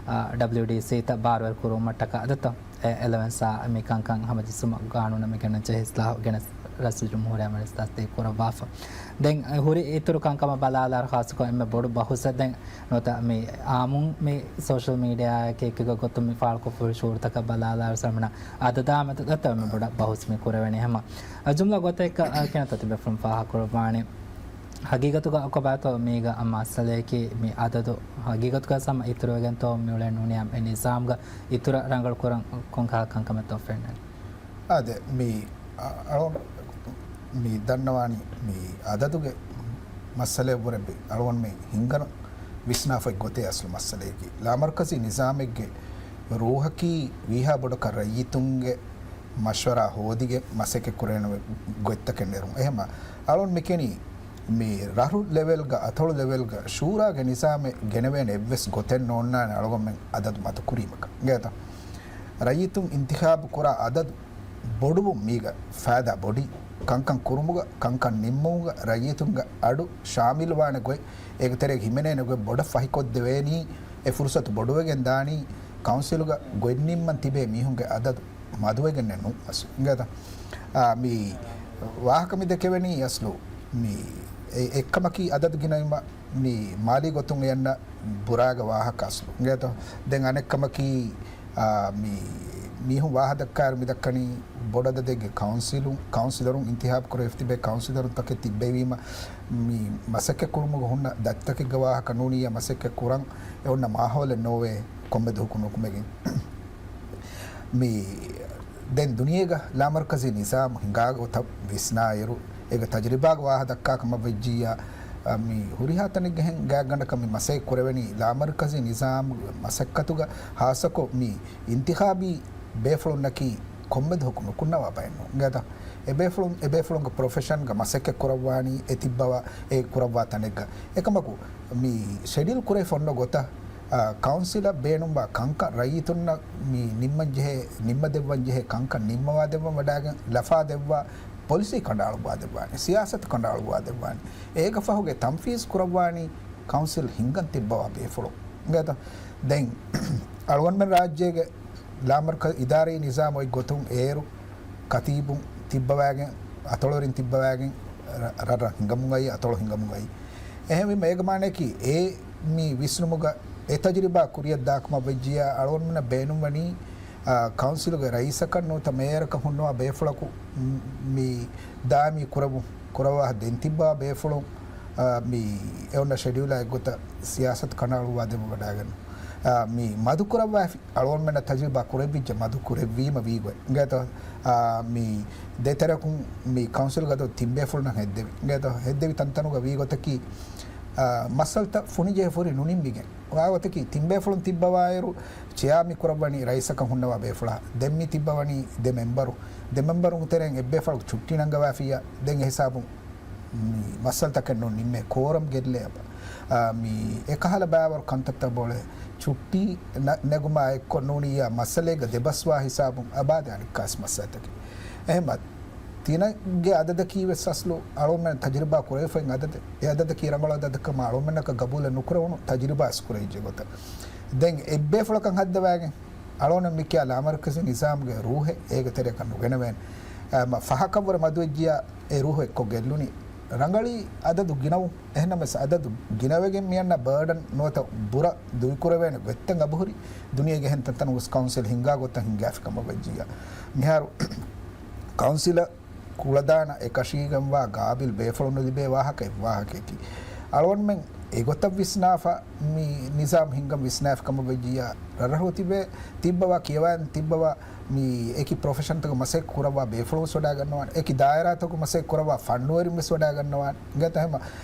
އާ، ޑަބްލިއުޑީސީތައް ބާރުވެރި ކުރުވުމަށްޓަކާ އަދަދުތައް އެ އެލަވެންސާ މި ކަންކަން ހަމަޖެއްސުމަށް ގާނޫނަށް މި ގެންނަން ޖެހޭ އިސްލާހު ގެނެސް ރައީސުލްޖުމްހޫރިއްޔާ މިނިސްޓަރ ތަސްދީޤު ކުރައްވާފަ. ދެން ހުރި އިތުރު ކަންކަމަށް ބަލާލާއިރު، ހާއްސަކޮށް އެންމެ ބޮޑު ބަހުސްއެއް ދެން ނުވަތަ މި އާއްމުން މި ސޯޝަލް މީޑިއާއެކޭ އެކި ގޮތުން މި ފާޅުކޮށްފަ ހުރި ޝުޢޫރުތަކަށް ބަލާލާއިރު ސަމިނާ އަދަދާ މެދު ދަތަ މި ބޮޑަށް ބަހުސް މި ކުރެވެނީ. ހަމަ ޖުމްލަ ގޮތެއްގަ ކިނަތަ ތިބޭފުޅުން ފާހަގަކުރައްވާނެ. ހަގީގަތުގަ ކޮބާތޯ މީގަ މައްސަލަޔަކީ މި އަދަދު ހަގީގަތުގަ ހަމަ އިތުރުވެގެންތޯ މިއުޅެނީ ނޫނީ އެ ނިޒާމްގަ އިތުރަށް ރަނގަޅުކުރަން ކޮންކަހަލަ ކަންކަމެއްތޯ ފެންނަނީ؟ އާދެ، މި، އަ، އަޅު-، މި ދަންނަވާނީ މި އަދަދުގެ މައްސަލަޔަށްވުރެ އަޅުގަނޑުމެން ހިންގަން ވިސްނާފައި ގޮތޭ އަސްލު މައްސަލަޔަކީ. ލާމަރުކަޒީ ނިޒާމެއްގެ ރޫހަކީ ވީހާ ބޮޑަކަށް ރައްޔިތުންގެ މަޝްވަރާ ހޯދިގެން މަސައްކަތް ކުރެވޭނެ ގޮތްތަކެއް ނެރުން. އެހެމަ އަޅުން މިކެނީ މި ރަށު ލެވެލްގަ، އަތޮޅު ލެވެލްގަ ޝޫރާގެ ނިޒާމެއް ގެނެވޭނެ އެއްވެސް ގޮތެއް ނޯންނާނެ އަޅުގަނޑުމެން އަދަދު މަތު ކުރީމަކަށް. އިނގޭތަ؟ ރައްޔިތުން އިންތިޚާބު ކުރާ އަދަދު ބޮޑުވުން މީގަ ފައިދާ ބޮޑީ. ކަންކަން ކުރުމުގަ، ކަންކަން ނިންމުމުގަ ރައްޔިތުންގެ އަޑު ޝާމިލްވާނެ ގޮތް، އޭގެ ތެރޭގަ ހިމެނޭނެ ގޮތް ބޮޑަށް ފަހިކޮށްދެވޭނީ. އެ ފުރުސަތު ބޮޑުވެގެން ދާނީ ކައުންސިލުގަ ގޮތް ނިންމަން ތިބޭ މީހުންގެ އަދަދު މަދުވެގެންނެއް ނޫން އަސްލު. އިނގޭތަ؟ އާ، މި ވާހަކަ މި ދެކެވެނީ އަސްލު މި އެ-، އެއްކަމަކީ އަދަދު ގިނައިމަ މި މާލީ ގޮތުން އެއަންނަ ބުރާގަ ވާހަކަ އަސްލު. އިނގޭތޯ؟ ދެން އަނެއްކަމަކީ، އާ، މި މީހުން ވާހަ ދައްކާއިރު މި ދައްކަނީ ބޮޑަދަދެއްގެ ކައުންސިލުން، ކައުންސިލަރުން އިންތިހާބު ކުރެވިފަ ތިބޭ ކައުންސިލަރުން ތަކެއް ތިއްބެވީމަ، މި މަސައްކަތް ކުރުމުގަ ހުންނަ ދަތިތަކެއްގެ ވާހަކަ ނޫނިއްޔާ މަސައްކަތް ކުރަން އެ އޮންނަ މާހައުލެއް ނޯވޭ ކޮންމެ ދުވަހަކު ނުކުމެގެން. މި ދެން ދުނިޔޭގަ ލާމަރުކަޒީ ނިޒާމް ހިނގާ ގޮތަށް ވިސްނާއިރު، އޭގެ ތަޖުރިބާގެ ވާހަ ދައްކާ ކަމަށް ވެއްޖިއްޔާ، އަ، މި ހުރިހާ ތަނެއްގެހެން ގާތްގަނޑަކަށް މި މަސައްކަތް ކުރެވެނީ ލާމަރުކަޒީ ނިޒާމް މަސައްކަތުގަ ހާއްސަކޮށް މި އިންތިޚާބީ ބޭފުޅުންނަކީ ކޮންމެ ދުވަހަކު ނުކުންނަވާ ބައެއް ނޫން. އިނގޭތަ؟ އެބޭފުޅުން، އެބޭފުޅުންގެ ޕްރޮފެޝަންގަ މަސައްކަތް ކުރައްވާނީ އެ ތިއްބަވާ، އެ ކުރައްވާ ތަނެއްގަ. އެކަމަކު، މި ޝެޑިއުލް ކުރެވިފަ އޮންނަ ގޮތަށް، އާ، ކައުންސިލަށް ބޭނުންވާ ކަންކަން ރައްޔިތުންނަށް މި ނިންމަންޖެހޭ، ނިންމަދެއްވަންޖެހޭ ކަންކަން ނިންމަވާދެއްވަން ވަޑާގެން ލަފާ ދެއްވާ ޕޮލިސީ ކަނޑައަޅުއްވާދެއްވާނެ، ސިޔާސަތު ކަނޑައަޅުއްވާދެއްވާނެ. އޭގެ ފަހުގެ ތަންފީޒް ކުރައްވާނީ ކައުންސިލް ހިންގަން ތިއްބަވާ ބޭފުޅުން. އިނގޭތަ؟ ދެން އަޅުގަނޑުމެން ރާއްޖޭގެ ލާމަރުކަޒު އިދާރީ ނިޒާމު އޮތް ގޮތުން އޭރު ކަތީބުން ތިއްބަވާގެން، އަތޮޅުވެރިން ތިއްބަވާގެން ރަ-، ރަށްރަށް ހިނގަމުން އައީ، އަތޮޅު ހިނގަމުން އައީ. އެހެންވީމަ އޭގެ މާނަޔަކީ އެ މި ވިސްނުމުގަ އެ ތަޖުރިބާ ކުރިއަށް ދާކަމަށް ވެއްޖިއްޔާ އަޅުގަނޑުމެންނަށް ބޭނުންވަނީ، އާ، ކައުންސިލުގެ ރައީސަކަށް ނުވަތަ މޭޔަރަކަށް ހުންނަވާ ބޭފުޅަކު މި ދާއިމީ ކުރައްވު-، ކުރައްވާ ދެން ތިއްބާ ބޭފުޅުން، އާ، މި އެ އޮންނަ ޝެޑިއުލާ އެއްގޮތަށް ސިޔާސަތު ކަނޑައަޅުއްވާ ދެއްވަވަޑައިގަންނަ. އާ، މި މަދު ކުރައްވާފި އަޅުގަނޑުމެންނަށް ތަޖުރިބާ ކުރެއްވިއްޖެ މަދު ކުރެއްވީމަ ވީގޮތް. އިނގޭތޯ؟ އާ، މި ދޭތެރެއަކުން މި ކައުންސިލްގަ އަދަދު ތިން ބޭފުޅުންނަށް ހެއްދެވި. އިނގޭތޯ؟ ހެއްދެވި ތަންތަނުގަ ވީގޮތަކީ، އާ، މައްސަލަތައް ފުނިޖެހި ފުރި ނުނިންމިގެން. ވާގޮތަކީ ތިން ބޭފުޅުން ތިއްބަވާއިރު، ޗެއާ މި ކުރައްވަނީ ރައީސަކަށް ހުންނަވާ ބޭފުޅާ. ދެން މި ތިއްބަވަނީ ދެ މެމްބަރު. ދެ މެމްބަރުން ތެރެއިން އެއްބޭފުޅަކު ޗުއްޓީ ނަންގަވާފިއްޔާ، ދެން އެހިސާބުން މި މައްސަލަތަކެއް ނޫން ނިންމޭ، ކޯރަމް ގެއްލޭ އަބަ. އާ، މި އެކަހަލަ ބައިވަރު ކަންތައްތައް ބޮޅޭ. ޗުއްޓީ ނަ-، ނެގުމާ އެއްކޮށް ނޫނިއްޔާ މައްސަލައިގަ ދެބަސްވާ ހިސާބުން އަބާދެ އަނެއްކާސް މައްސަލަތަކެއް. އެހެންމަ ތިނެއްގެ އަދަދަކީ ވެސް އަސްލު އަޅުގަނޑުމެން ތަޖުރިބާ ކުރެވިފައި އަދަދެއް. އެ އަދަދަކީ ރަނގަޅު އަދަދަކަމާ އަޅުގަނޑުމެންނަކަށް ގަބޫލެއް ނުކުރެވުނު ތަޖުރިބާ އަސްކުރެވިއްޖެ ގޮތަށް. ދެން އެއްބޭފުޅަކަށް ހައްދަވާގެން އަޅުގަނޑު މިކިޔާ ލާމަރުކަޒީ ނިޒާމުގެ ރޫހެއް އޭގެ ތެރެއަކަށް ނުގެނެވޭނެ. އަ، މަ-، ފަހަކަށްވުރެ މަދުވެއްޖިޔާ އެ ރޫހު އެއްކޮށް ގެއްލުނީ. ރަނގަޅީ އަދަދު ގިނަވުން. އެހެންނަމަވެސް އަދަދު ގިނަވެގެން މިއަންނަ ބާޑަން ނުވަތަ ބުރަ ދުއިކުރެވޭނެ ގޮތްތައް އަބަހުރި ދުނިޔޭގެ އެހެން ތަންތަނުން ވެސް ކައުންސިލް ހިންގާ ގޮތަށް ހިންގާފި ކަމަށް ވެއްޖިއްޔާ. މިހާރު ކައުންސިލަށް ކުޅަދާނަ އެކަށީގެންވާ ގާބިލް ބޭފުޅުން ލިބޭ ވާހަކަ އެއް ވާހަކަޔަކީ. އަޅުގަނޑުމެން އެގޮތަށް ވިސްނާފަ މި ނިޒާމް ހިންގަން ވިސްނާފި ކަމަށް ވެއްޖިއްޔާ ރަށްރަށު ތިބޭ ތިއްބަވާ ކިޔަވާން ތިއްބަވާ މި އެކި ޕްރޮފެޝަންތަކު މަސައްކަތް ކުރައްވާ ބޭފުޅުން ވެސް ވަޑާގަންނަވާނެ. އެކި ދާއިރާތަކު މަސައްކަތް ކުރައްވާ ފަންނުވެރިން ވެސް ވަޑާގަންނަވާނެ. އިނގޭތަ ހަމަ،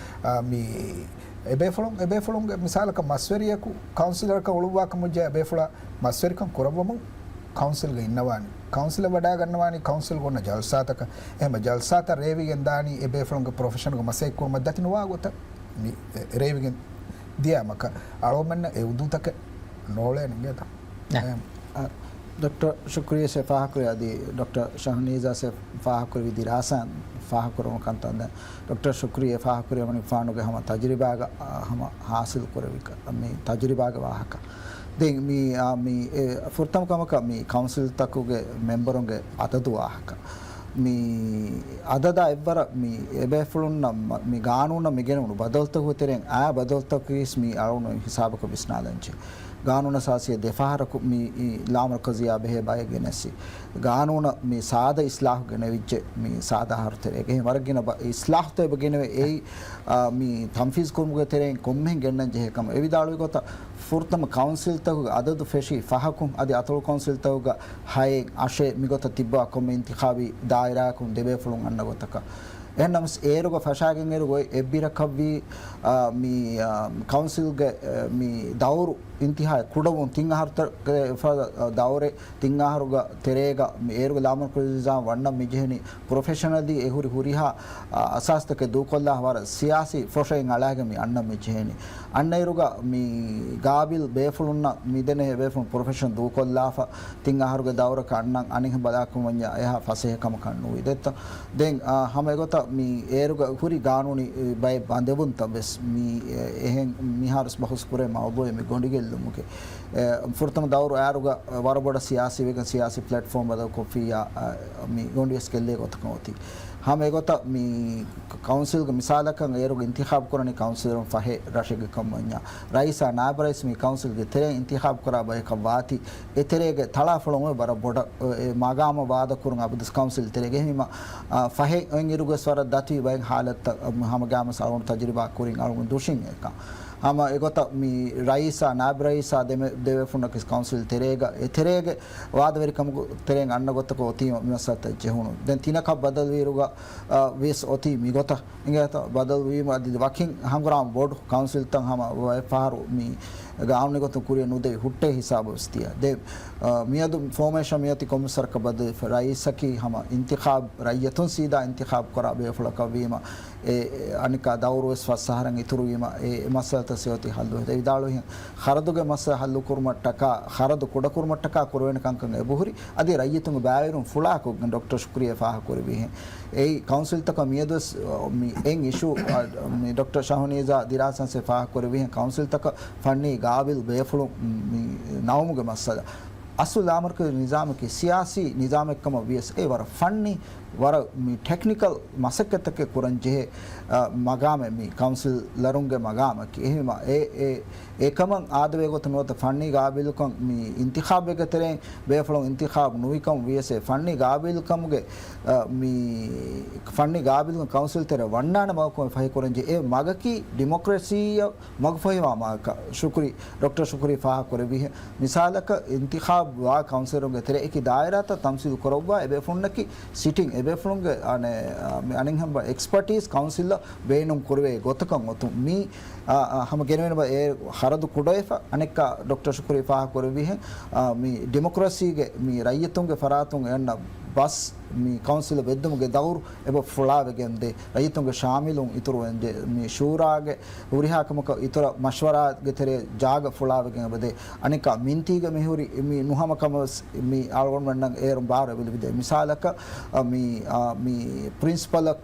އާ، މި އެބޭފުޅުން، އެބޭފުޅުންގެ މިސާލަކަށް މަސްވެރިޔަކު ކައުންސިލަރަކަށް އުޅުއްވާކަމުއްޖެ އެބޭފުޅާ މަސްވެރިކަން ކުރައްވަމުން ކައުންސިލްގަ އިންނަވާނެ. ކައުންސިލަށް ވަޑާގަންނަވާނީ ކައުންސިލްގަ އޮންނަ ޖަލްސާތަކަށް. އެހެންމަ ޖަލްސާތައް ރޭވިގެން ދާނީ އެބޭފުޅުންގެ ޕްރޮފެޝަންގެ މަސައްކަތް ކުރުމަށް ދަތި ނުވާ ގޮތަށް. މި ރޭވިގެން ދިޔަ އަމަކަށް އަޅުގަނޑުމެންނަށް އެ އުދޫތަކެއް ނޯޅޭނެ އިނގޭތަ؟ އެ. އެ، އަ، ޑޮކްޓަރ ޝުކްރީ އެ ފާހަގަކުރި އަދި ޑޮކްޓަރ ޝަހްނީޒާ އެ ފާހަގަކުރި ދިރާސާ ފާހަގަކުރުނު ކަންތައް ދެން ޑޮކްޓަރ ޝުކްރީ އެ ފާހަގަކުރި އަމަނިފާނުގެ ހަމަ ތަޖުރިބާގަ، އަ، ހަމަ ހާސިލް ކުރެވި ކަ-، މި ތަޖުރިބާގެ ވާހަކަ. ދެން މި، އާ، މި، އެ، ފުރަތަމަ ކަމަކަށް މި ކައުންސިލްތަކުގެ މެމްބަރުންގެ އަދަދު ވާހަކަ. މި އަދަދާ އެއްވަރަށް މި އެބޭފުޅުންނަށް މަ-، މި ގާނޫނަށް މި ގެނެވުނު ބަދަލުތަކުގެ ތެރެއިން އާ ބަދަލުތަކީސް މި އަޅުގަނޑު ހިސާބަކަށް ވިސްނާލަންޖެ. ގާނޫނަށް ސާސިޔަ ދެފަހަރަކު މި އި-، ލާމަރުކަޒިއްޔާ ބެހޭ ބައެއް ގެނެސްސި. ގާނޫނަށް މި ސާދަ އިސްލާހު ގެނެވިއްޖެ މި ސާދަ އަހަރު ތެރޭގަ. އެހެން ވަރަށް ގިނަ ބަ-، އިސްލާހުތައް އެބަ ގެނެވޭ އެއީ، އާ، މި ތަންފީޒް ކުރުމުގެ ތެރެއިން ކޮންމެހެން ގެންނަން ޖެހޭ ކަމަށް. އެ ވިދާޅުވި ގޮތަށް ފުރަތަމަ ކައުންސިލްތަކުގެ އަދަދު ފެށީ ފަހަކުން އަދި އަތޮޅު ކައުންސިލްތަކުގަ ހައެއް އަށެއް މިގޮތަށް ތިއްބަވާ ކޮންމެ އިންތިޚާބީ ދާއިރާއަކުން ދެބޭފުޅުން އަންނަ ގޮތަކަށް. އެހެންނަމަސް އޭރުގަ ފަށާގެން އޭރު އޮތް އެއްބިރަކަށްވީ، އާ، މި، އާ، ކައުންސިލްގެ، އެ، މި ދައުރު އިންތިހާއަށް ކުޑަވުން ތިން އަހަރު ތަ-، ގެ ފަ-، ދައުރެއް ތިން އަހަރުގަ ތެރޭގަ މި އޭރުގެ ލާމަރުކަޒީ ނިޒާމް ވަންނަން މިޖެހެނީ ޕްރޮފެޝަނަލީ އެ ހުރި ހުރިހާ، އާ، އަސާސްތަކެއް ދޫކޮށްލާ ވަރަށް ސިޔާސީ ފޮށައިން އަޅާގެން މި އަންނަން މިޖެހެނީ. އަންނައިރުގަ މި ގާބިލް ބޭފުޅުންނަށް މިދެން އެ ބޭފުޅުން ޕްރޮފެޝަން ދޫކޮށްލާފަ، ތިން އަހަރުގެ ދައުރަކަށް އަންނަން އަނެއްހެން ބަލާކަމަންޏާ އެހާ ފަސޭހަ ކަމަކަށް ނުވި ދެއްތަ؟ ދެން، އާ، ހަމަ އެގޮތަށް މި އޭރުގަ ހުރި ގާނޫނީ ބައެއް ބަނދެވުންތައް ވެސް މި އެ-، އެހެން މިހާރުސް ބަހުސް ކުރޭ މައުޟޫޢެއް މި ގޮނޑިގެއްލުމުގެ. އެ، ފުރަތަމަ ދައުރު އާރުގަ ވަރަށް ބޮޑަށް ސިޔާސީ ވެގެން ސިޔާސީ ޕްލެޓްފޯމް ބަދަލުކޮށްފިއްޔާ، އަ، މި ގޮނޑިވެސް ގެއްލޭ ގޮތަކަށް އޮތީ. ހަމަ އެގޮތަށް މި ކައުންސިލްގެ މިސާލަކަށް އޭރުގެ އިންތިޚާބު ކުރަނީ ކައުންސިލަރުން ފަހެއް ރަށެއްގެ ކަމަށް ވަންޏާ، ރައީސާ ނާއިބް ރައީސް މި ކައުންސިލްގެ ތެރެއިން އިންތިޚާބު ކުރާ ބަޔަކަށް ވާތީ، އެ ތެރޭގެ ތަޅާފޮޅުން އޮތް ވަރަށް ބޮޑަށް އެ މަގާމަށް ވާދަ ކުރުން އަބަދުވެސް ކައުންސިލް ތެރޭގެ. އެހެންވީމަ، އާ، ފަހެއް އޮތް އިރުގެސް ވަރަށް ދަތިވި ބައެއް ހާލަތްތައް ހަމަ ގާމަސް އަޅުގަނޑު ތަޖުރިބާ ކުރިން އަޅުގަނޑު ދުށިން އެކަން. ހަމަ އެގޮތަށް މި ރައީސާ ނާއިބް ރައީސާ ދެމެ-، ދެބޭފުޅުންނަކީ ކައުންސިލް ތެރޭގަ، އެ ތެރޭގެ ވާދަވެރިކަމުގެ ތެރެއިން އަންނަ ގޮތަކަށް އޮތީ މި މައްސަލަތައް ޖެހުނު. ދެން ތިނަކަށް ބަދަލުވިއިރުގަ، އަ، ވިޔަސް އޮތީ މިގޮތަށް އިނގޭތަ؟ ބަދަލުވީމަ އަދި ވަކިން ހަނގުރާމަ ބޮޑު ކައުންސިލްތައް ހަމަ އެއްފަހަރު މި ގާނޫނީ ގޮތުން ކުރިއަށް ނުދެވި ހުއްޓޭ ހިސާބު ވެސް ތިޔަ. ދެ، އަ، މިއަދު ފޯމޭޝަން މިއޮތީ ކޮންމެސް ވަރަކަށް ބަދަލުވެފަ. ރައީސަކީ ހަމަ އިންތިޚާބް، ރައްޔިތުން ސީދާ އިންތިޚާބް ކުރާ ބޭފުޅަކަށް ވީމަ، އެ، އެ، އަނެއްކާ ދައުރު ވެސް ފަސް އަހަރެއް އިތުރުވީމަ، އެ، އެ މައްސަލަތައް ސިޔޮތީ ހައްލު ހެދެ ވިދާޅުވިހެން، ޚަރަދުގެ މައްސަލަ ހައްލު ކުރުމަށްޓަކާ، ޚަރަދު ކުޑަކުރުމަށްޓަކާ ކުރެވޭނެ ކަންކަން އެބަހުރި، އަދި ރައްޔިތުންގެ ބައިވެރިވުން ފުޅާކޮށްގެން ޑޮކްޓަރ ޝުކުރީ އެ ފާހަގަކުރެއްވިހެން. އެއީ ކައުންސިލްތަކަށް މިއަދުވެސް، މި، އެއް އިޝޫ، މި ޑޮކްޓަރ ޝަހުނީޒާ ދިރާސާސް އެ ފާހަގަކުރެއްވިހެން، ކައުންސިލްތަކަށް ފަންނީ ގާބިލް ބޭފުޅުން، މި، ނައުމުގެ މައްސަލަ. އަސްލު ލާމަރުކަޒީ ނިޒާމަކީ ސިޔާސީ ނިޒާމެއްކަމަށް ވިޔަސް އެ ވަރަށް ފަންނީ، ވަރަށް މި ޓެކްނިކަލް މަސައްކަތްތަކެއް ކުރަން ޖެހޭ، އަ، މަގާމެއް މި ކައުންސިލަރުންގެ މަގާމަކީ. އެހެންވީމަ، އެ، އެ، އެކަމަށް އާދަވޭ ގޮތަށް ނުވަތަ ފަންނީ ގާބިލުކަން މި އިންތިޚާބެއްގެ ތެރެއިން ބޭފުޅުން އިންތިޚާބު ނުވިކަމުން ވިޔަސް އެ ފަންނީ ގާބިލުކަމުގެ، އަ، މި ފަންނީ ގާބިލުކަން ކައުންސިލް ތެރެ ވަންނާނެ މަގަކުން ފަހިކުރަން ޖެހޭ. އެ މަގަކީ ޑިމޮކްރަސީއަށް މަގުފޮހެވާ މަގަކަށް ޝުކުރީ، ޑޮކްޓަރ ޝުކުރީ ފާހަގަކުރެއްވިހެން. މިސާލަކަށް، އިންތިޚާބު ވާ ކައުންސިލަރުންގެ ތެރެއަކީ ދާއިރާތައް ތަމްސީލު ކުރައްވާ އެބޭފުޅުންނަކީ ސިޓިން އެބޭފުޅުންގެ، އަނެ، އަ، މި އަނެއްހެން އެކްސްޕަޓީސް ކައުންސިލަށް ބޭނުން ކުރެވޭ ގޮތަކަށް އޮތުން. މީ، އަ، އަ، ހަމަ ގެނެވެން އެ ޚަރަދު ކުޑަވެފަ. އަނެއްކާ ޑޮކްޓަރ ޝުކުރީ ފާހަގަކުރެއްވިހެން، އަ، މި ޑިމޮކްރަސީގެ މި ރައްޔިތުންގެ ފަރާތުން އެންނަ ބަސް މި ކައުންސިލަށް ވެއްދުމުގެ ދައުރު އެބަ ފުޅާވެގެން ދޭ. ރައްޔިތުންގެ ޝާމިލުން އިތުރުވެން ދޭ. މި ޝޫރާގެ ހުރިހާ ކަމަކަށް އިތުރަށް މަޝްވަރާގެ ތެރޭ ޖާގަ ފުޅާވެގެން އެބަދޭ. އަނެއްކާ މިންތީގަ މިހުރި މި ނުހަމަކަމަށް ވެސް މި އަޅުގަނޑުމެންނަށް އޭރުން ބާރު އެބަލިބިދޭ. މިސާލަކަށް، އަ، މި، އަ، މި ޕްރިންސިޕަލަކު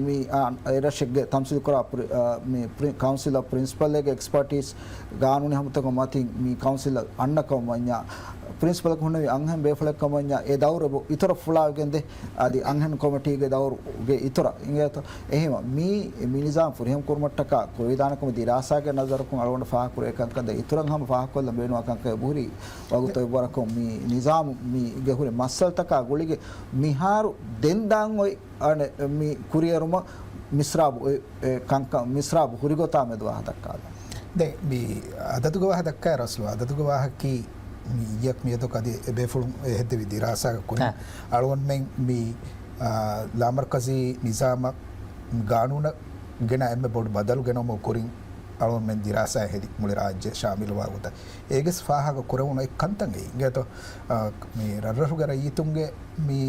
މި، އަ، އެރަށެއްގެ ތަމްސީލުކުރާ ޕްރި-، އަ، މި ޕްރި-، ކައުންސިލަށް ޕްރިންސިޕަލެއްގެ އެކްސްޕަޓީސް ގާނޫނީ ހަމަތަކުން މަތިން މި ކައުންސިލަށް އަންނަކަމަށް ވަންޏާ، ޕްރިންސިޕަލަކު ހުންނެވި އަންހެން ބޭފުޅެއްކަމަށް ވަންޏާ، އެ ދައުރު އިތުރަށް ފުޅާވެގެން ދޭ. އަދި އަންހެން ކޮމިޓީގެ ދައުރުގެ އިތުރަށް އިނގޭތޯ. އެހެންވީމަ، މީ މި ނިޒާމް ފުރިހަމަ ކުރުމަށްޓަކާ ކުރެވިދާނެ ކަމަށް ދިރާސާގެ ނަޒަރަކުން އަޅުގަނޑު ފާހަގަކުރޭ ކަންކަން ދެ އިތުރަށް ހަމަ ފާހަގަކޮށްލަން ބޭނުންވާ ކަންކަން އެބަހުރި ވަގުތު އެއްވަރަކުން މި ނިޒާމު މީގެ ހުރި މައްސަލަތަކާ ގުޅިގެން މިހާރު ދެން ދާން އޮތް އަނެއް މި ކުރިއެރުމަށް މިސްރާބު އެ، އެ ކަންކަން މިސްރާބު ހުރިގޮތާ މެދު ވާހަ ދައްކާލަން. ދެ މި އަދަދުގެ ވާހަ ދައްކާ ރަސްލު އަދަދުގެ ވާހަކީ މި އިއްޔަކު މިއަދު ކަދި އެބޭފުޅުން އެ ހެއްދެވި ދިރާސާގެ ކުރިން އަޅުގަނޑުމެން މި، އާ، ލާމަރްކަޒީ ނިޒާމަށް ގާނޫނަށް ގެނަ އެންމެ ބޮޑު ބަދަލު ގެނައުމުގެ ކުރިން އަޅުގަނޑުމެން ދިރާސާ ހެދި މުޅި ރާއްޖެ ޝާމިލުވާ ގޮތަށް. އޭގެސް ފާހަގަ ކުރެވުނު އެއް ކަންތައް އެއީ. އިނގޭތޯ، އާ، މި ރަށްރަށުގެ ރައްޔިތުންގެ މި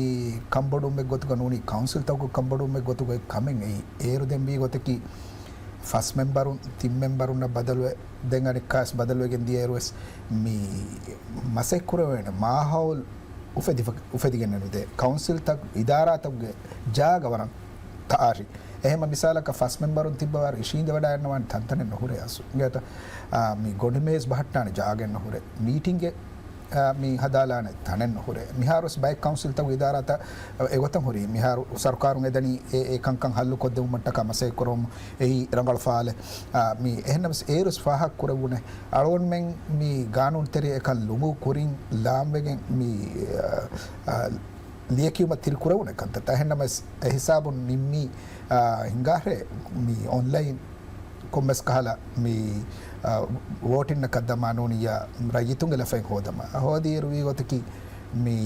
ކަންބޮޑުވުމެއް ގޮތުގަ ނޫނީ ކައުންސިލްތަކުގެ ކަންބޮޑުވުމެއް ގޮތުގައި ކަމެއް އެއީ. އޭރު ދެން ވީ ގޮތަކީ ފަސް މެންބަރުން ތިން މެންބަރުންނަށް ބަދަލުވެ، ދެން އަނެއްކާސް ބަދަލުވެގެން ދިޔައިރުވެސް މި މަސައްކަތް ކުރެވޭނެ މާހައުލު އުފެދިފަ-، އުފެދިގެންނެއް ނުދޭ. ކައުންސިލްތައް އިދާރާތަކުގެ ޖާގަ ވަރަށް ތައާށި. އެހެންމަ މިސާލަކަށް ފަސް މެންބަރުން ތިއްބަވާރު އިށީނދެވަޑައިގަންނަވާނެ ތަންތަނެއް ނުހުރޭ އަސް. އިނގޭތޯ، އާ، މި ގޮނޑިމޭޒް ބަހައްޓާނެ ޖާގައެއް ނުހުރޭ. މީޓިންގެ، އާ، މި ހަދާލާނެ ތަނެއް ނުހުރޭ. މިހާރުވެސް ބައެއް ކައުންސިލްތަކު އިދާރާތައް އެގޮތަށް ހުރީ. މިހާރު ސަރުކާރުން އެދަނީ އެ، އެ ކަންކަން ހައްލު ކޮށްދެވުމަށްޓަކާ މަސައްކަތް ކުރަމުން އެއީ ރަނގަޅު ފާލެއް. އާ، މި އެހެންނަމަވެސް އޭރުވެސް ފާހަގަ ކުރެވުނޭ އަޅުގަނޑުމެން މި ގާނޫނުތެރެއަކަށް ލުމު ކުރިން ލާންވެގެން މި، އާ، އާ، ލިޔެކިޔުމަށް ތިރި ކުރެވުނެއް ކަންތައް. އެހެންނަމަވެސް އެ ހިސާބުން ނިންމީ، އާ، ހިނގާހެއް މި އޮންލައިން ކޮންމެސް ކަހަލަ މި، އާ، ވޯޓިންނަކަށް ދަމާ ނޫނިއްޔާ ރައްޔިތުންގެ ލަފައިން ހޯދަމާ. ހޯދިއިރު ވީ ގޮތަކީ މި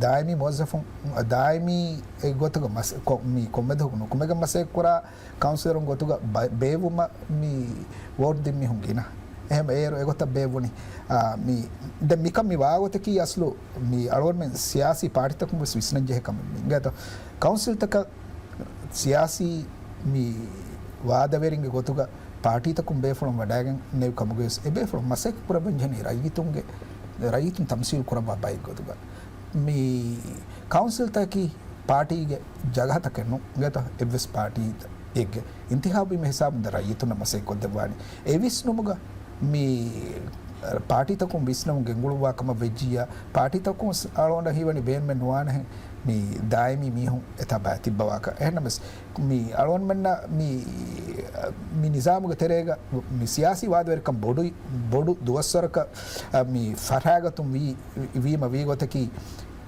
ދާއިމީ މުވައްޒަފުން، ދާއިމީ އެއް ގޮތުގަ މަސް-، ކޮ-، މި ކޮންމެ ދުވަހަކު ނުކުމެގެން މަސައްކަތް ކުރާ ކައުންސިލަރުން ގޮތުގަ ބަ-، ބޭއްވުމަށް މި ވޯޓް ދިން މީހުން ގިނަ. އެހެން އޭރު އެގޮތަށް ބޭއްވުނީ. އާ، މި ދެން މިކަން މި ވާގޮތަކީ އަސްލު މި އަޅުގަނޑުމެން ސިޔާސީ ޕާޓީތަކުން ވެސް ވިސްނަން ޖެހޭ ކަމެއް މި. އިނގޭތޯ، ކައުންސިލްތަކަށް ސިޔާސީ މި ވާދަވެރިންގެ ގޮތުގަ ޕާޓީތަކުން ބޭފުޅުން ވަޑައިގެން ނެވި ކަމުގައި ވެސް އެ ބޭފުޅުން މަސައްކަތް ކުރައްވަން ޖެހެނީ ރައްޔިތުންގެ، ރައްޔިތުން ތަމްސީލު ކުރައްވާ ބައެއް ގޮތުގަ. މި ކައުންސިލްތަކީ ޕާޓީގެ ޖަގަހަތަކެއް ނޫން. އިނގޭތަ؟ އެއްވެސް ޕާޓީއެއްގެ އިންތިހާބު ވީމަ ހިސާބުން ދެން ރައްޔިތުންނަށް މަސައްކަތް ކޮށްދެއްވާނީ. އެ ވިސްނުމުގަ މި ޕާޓީތަކުން ވިސްނަމުން ގެންގުޅުއްވާ ކަމަށް ވެއްޖިއްޔާ، ޕާޓީތަކުން ވެސް އަޅުގަނޑަށް ހީވަނީ ބޭނުމެއް ނުވާނެހެން މި ދާއިމީ މީހުން އެތާ ބައި ތިއްބަވާކަށް. އެހެންނަމަވެސް، މި އަޅުގަނޑުމެންނަށް މި، މި ނިޒާމުގެ ތެރޭގަ މި ސިޔާސީ ވާދަވެރިކަން ބޮޑު، ބޮޑު ދުވަސްވަރަކަށް، މި ފަށާގަތުން ވީ، ވީމަ ވީ ގޮތަކީ،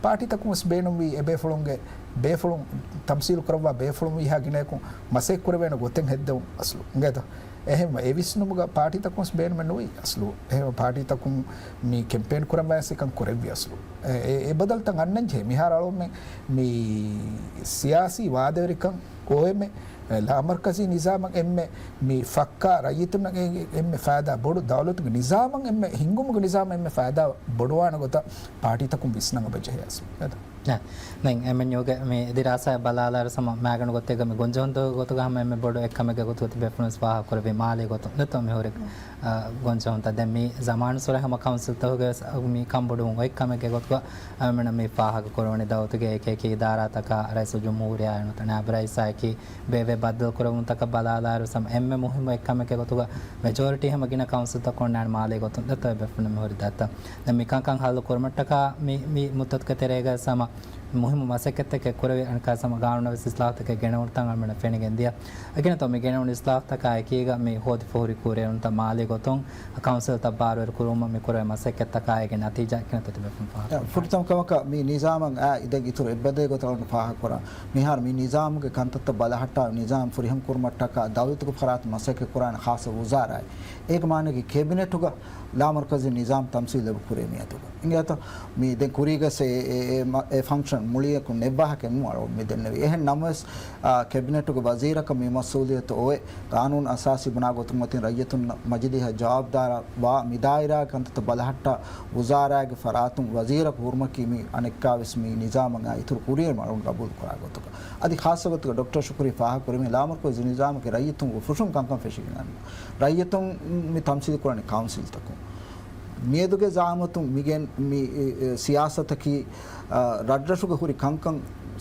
ޕާޓީތަކުން ވެސް ބޭނުންވީ އެބޭފުޅުންގެ، ބޭފުޅުން ތަމްސީލު ކުރައްވާ ބޭފުޅުން ވީހާ ގިނައަކުން މަސައްކަތް ކުރެވޭނެ ގޮތެއް ހެއްދެވުން އަސްލު. އިނގޭތަ؟ އެހެންވެ، އެ ވިސްނުމުގަ ޕާޓީތަކުން ވެސް ބޭނުމެއް ނުވި އަސްލު. އެހެންވެ، ޕާޓީތަކުން މި ކެމްޕޭން ކުރަން ވެސް އެކަން ކުރެއްވި އަސްލު. އެ، އެ، އެ ބަދަލުތައް އަންނަން ޖެހޭ. މިހާރު އަޅުގަނޑުމެން މި ސިޔާސީ ވާދަވެރިކަން އޮވެމެ، އެ، ލާމަރުކަޒީ ނިޒާމަށް އެންމެ މި ފައްކާ ރައްޔިތުންނަށް އެ، އެންމެ ފައިދާ ބޮޑު ދައުލަތުގެ ނިޒާމަށް އެންމެ ހިންގުމުގެ ނިޒާމަށް އެންމެ ފައިދާ ބޮޑުވާނެ ގޮތަށް ޕާޓީތަކުން ވިސްނަން އެބަ ޖެހޭ އަސްލު. އެދޯ؟ ދެން އެމްއެންޔޫގެ މި ދިރާސާ ބަލާލާއިރު ސަމަ މާގަނޑު ގޮތެއްގަ މި ގޮންޖެހުންތަކުގެ ގޮތުގަ ހަމަ އެންމެ ބޮޑު އެއްކަމެއްގެ ގޮތުގަ ތިބޭފުޅުން ވެސް ފާހަގަކުރެއްވީ މާލީ ގޮތުން ދެއްތޯ މި ހުރި، އަ، ގޮންޖެހުންތައް. ދެން މި ޒަމާނުއްސުރެ ހަމަ ކައުންސިލްތަކުގެ ވެސް މި ކަންބޮޑުވުން އޮތް ކަމެއްގެ ގޮތުގަ އަޅުގަނޑުމެންނަށް މި ފާހަގަކުރެވުނީ ދައުލަތުގެ އެކި އެކި އިދާރާތަކާ ރައީސުލްޖުމްހޫރިއްޔާ އެންމެ ބޮޑު އެއްކަމެއްގެ ގޮތުގަ މެޖޯރިޓީ ހަމަ ގިނަ ކައުންސިލްތަކުން ނާން މާލީ ގޮތުން ދެއްތޯ ބޭފުޅުން މި ހުރި ދައްތަ. ދެން މިކަންކަން ހައްލު ކުރުމަށްޓަކާ މި، މި މުއްދަތުގެ ތެރޭގަ ސަމަ މުހިއްމު މަސައްކަތްތަކެއް ކުރެވި އަނެއްކާ ސަމަ ގާނޫނަށް ވެސް އިސްލާހުތަކެއް ގެނެވުނުތަން އަޅުގަނޑަށް ފެނިގެން ދިޔަ. އެގިނަތޯ މި ގެނެވުނު އިސްލާހުތަކާ އެކީގަ މި ހޯދިފަ ހުރި ކުރިއެރުންތައް މާލީ ގޮތުން ކައުންސިލްތައް ބާރުވެރި ކުރުމަށް މި ކުރެވޭ މަސައްކަތްތަކާ އޭގެ ނަތީޖާ އެކިނަތޯ ތިބޭފުޅުން ފާހަގަ ކުރަން. ފުރަތަމަ ކަމަކަށް މި ނިޒާމަށް އާ އިދެން އިތުރު އެއްބަދޭ ގޮތަށް އަޅުގަނޑު ފާހަގަ ކުރަން. މިހާރު މި ނިޒާމުގެ ކަންތައްތައް ބަލަހައްޓާ ނިޒާމް ފުރިހަމަ ކުރުމަށްޓަކާ ދައުލަތުގެ ފަރާތުން މަސައްކަތް ކުރާނެ ޚާއްޞަ ވުޒާރާއެއް. އޭގެ މާނައަކީ ކެބިނެޓުގަ ލާމަރުކަޒީ ނިޒާމް ތަމްސީލް އެބަ ކުރޭ މިއަދުގަ. އިނގޭތޯ؟ މި ދެން ކުރީގަސް އެ، އެ، އެ މަ-، އެ ފަންކްޝަން މުޅިއަކުން ނެއްވާހަކަ ނޫން އަޅުގަނޑު މި ދެންނެވީ. އެހެން ނަމަވެސް، އާ، ކެބިނެޓުގެ ވަޒީރަކަށް މި މަސްއޫލިއްޔަތު އޮވެ، ގާނޫނު އަސާސީ ބުނާ ގޮތުން އޮތީ ރައްޔިތުންނަށް މަޖިލީހަށް ޖަވާބުދާރާ ވާ މި ދާއިރާގެ ކަންތައްތައް ބަލަހައްޓާ ވުޒާރާގެ ފަރާތުން ވަޒީރަކު ހުރުމަކީ މި އަނެއްކާވެސް މި ނިޒާމަށް އާ އިތުރު ކުރިއެރުމަށް އަޅުގަނޑު ގަބޫލު ކުރާ ގޮތަކަށް. އަދި ޚާއްޞަ ގޮތުގަ ޑޮކްޓަރ ޝުކުރީ ފާހަގަކުރީ މި ލާމަރުކަޒީ ނިޒާމަކީ ރައްޔިތުންގެ ފުށުން ކަންކަން ފެށިގެން އަންނަ. ރައްޔިތުން މި ތަމްސީލް ކުރަނީ ކައުންސިލްތަކުން. މިއަދުގެ ޒައާމަތުން މިގެން މި، އެ، އެ، ސިޔާސަތަކީ، އަ، ރަށްރަށުގެ ހުރި ކަންކަން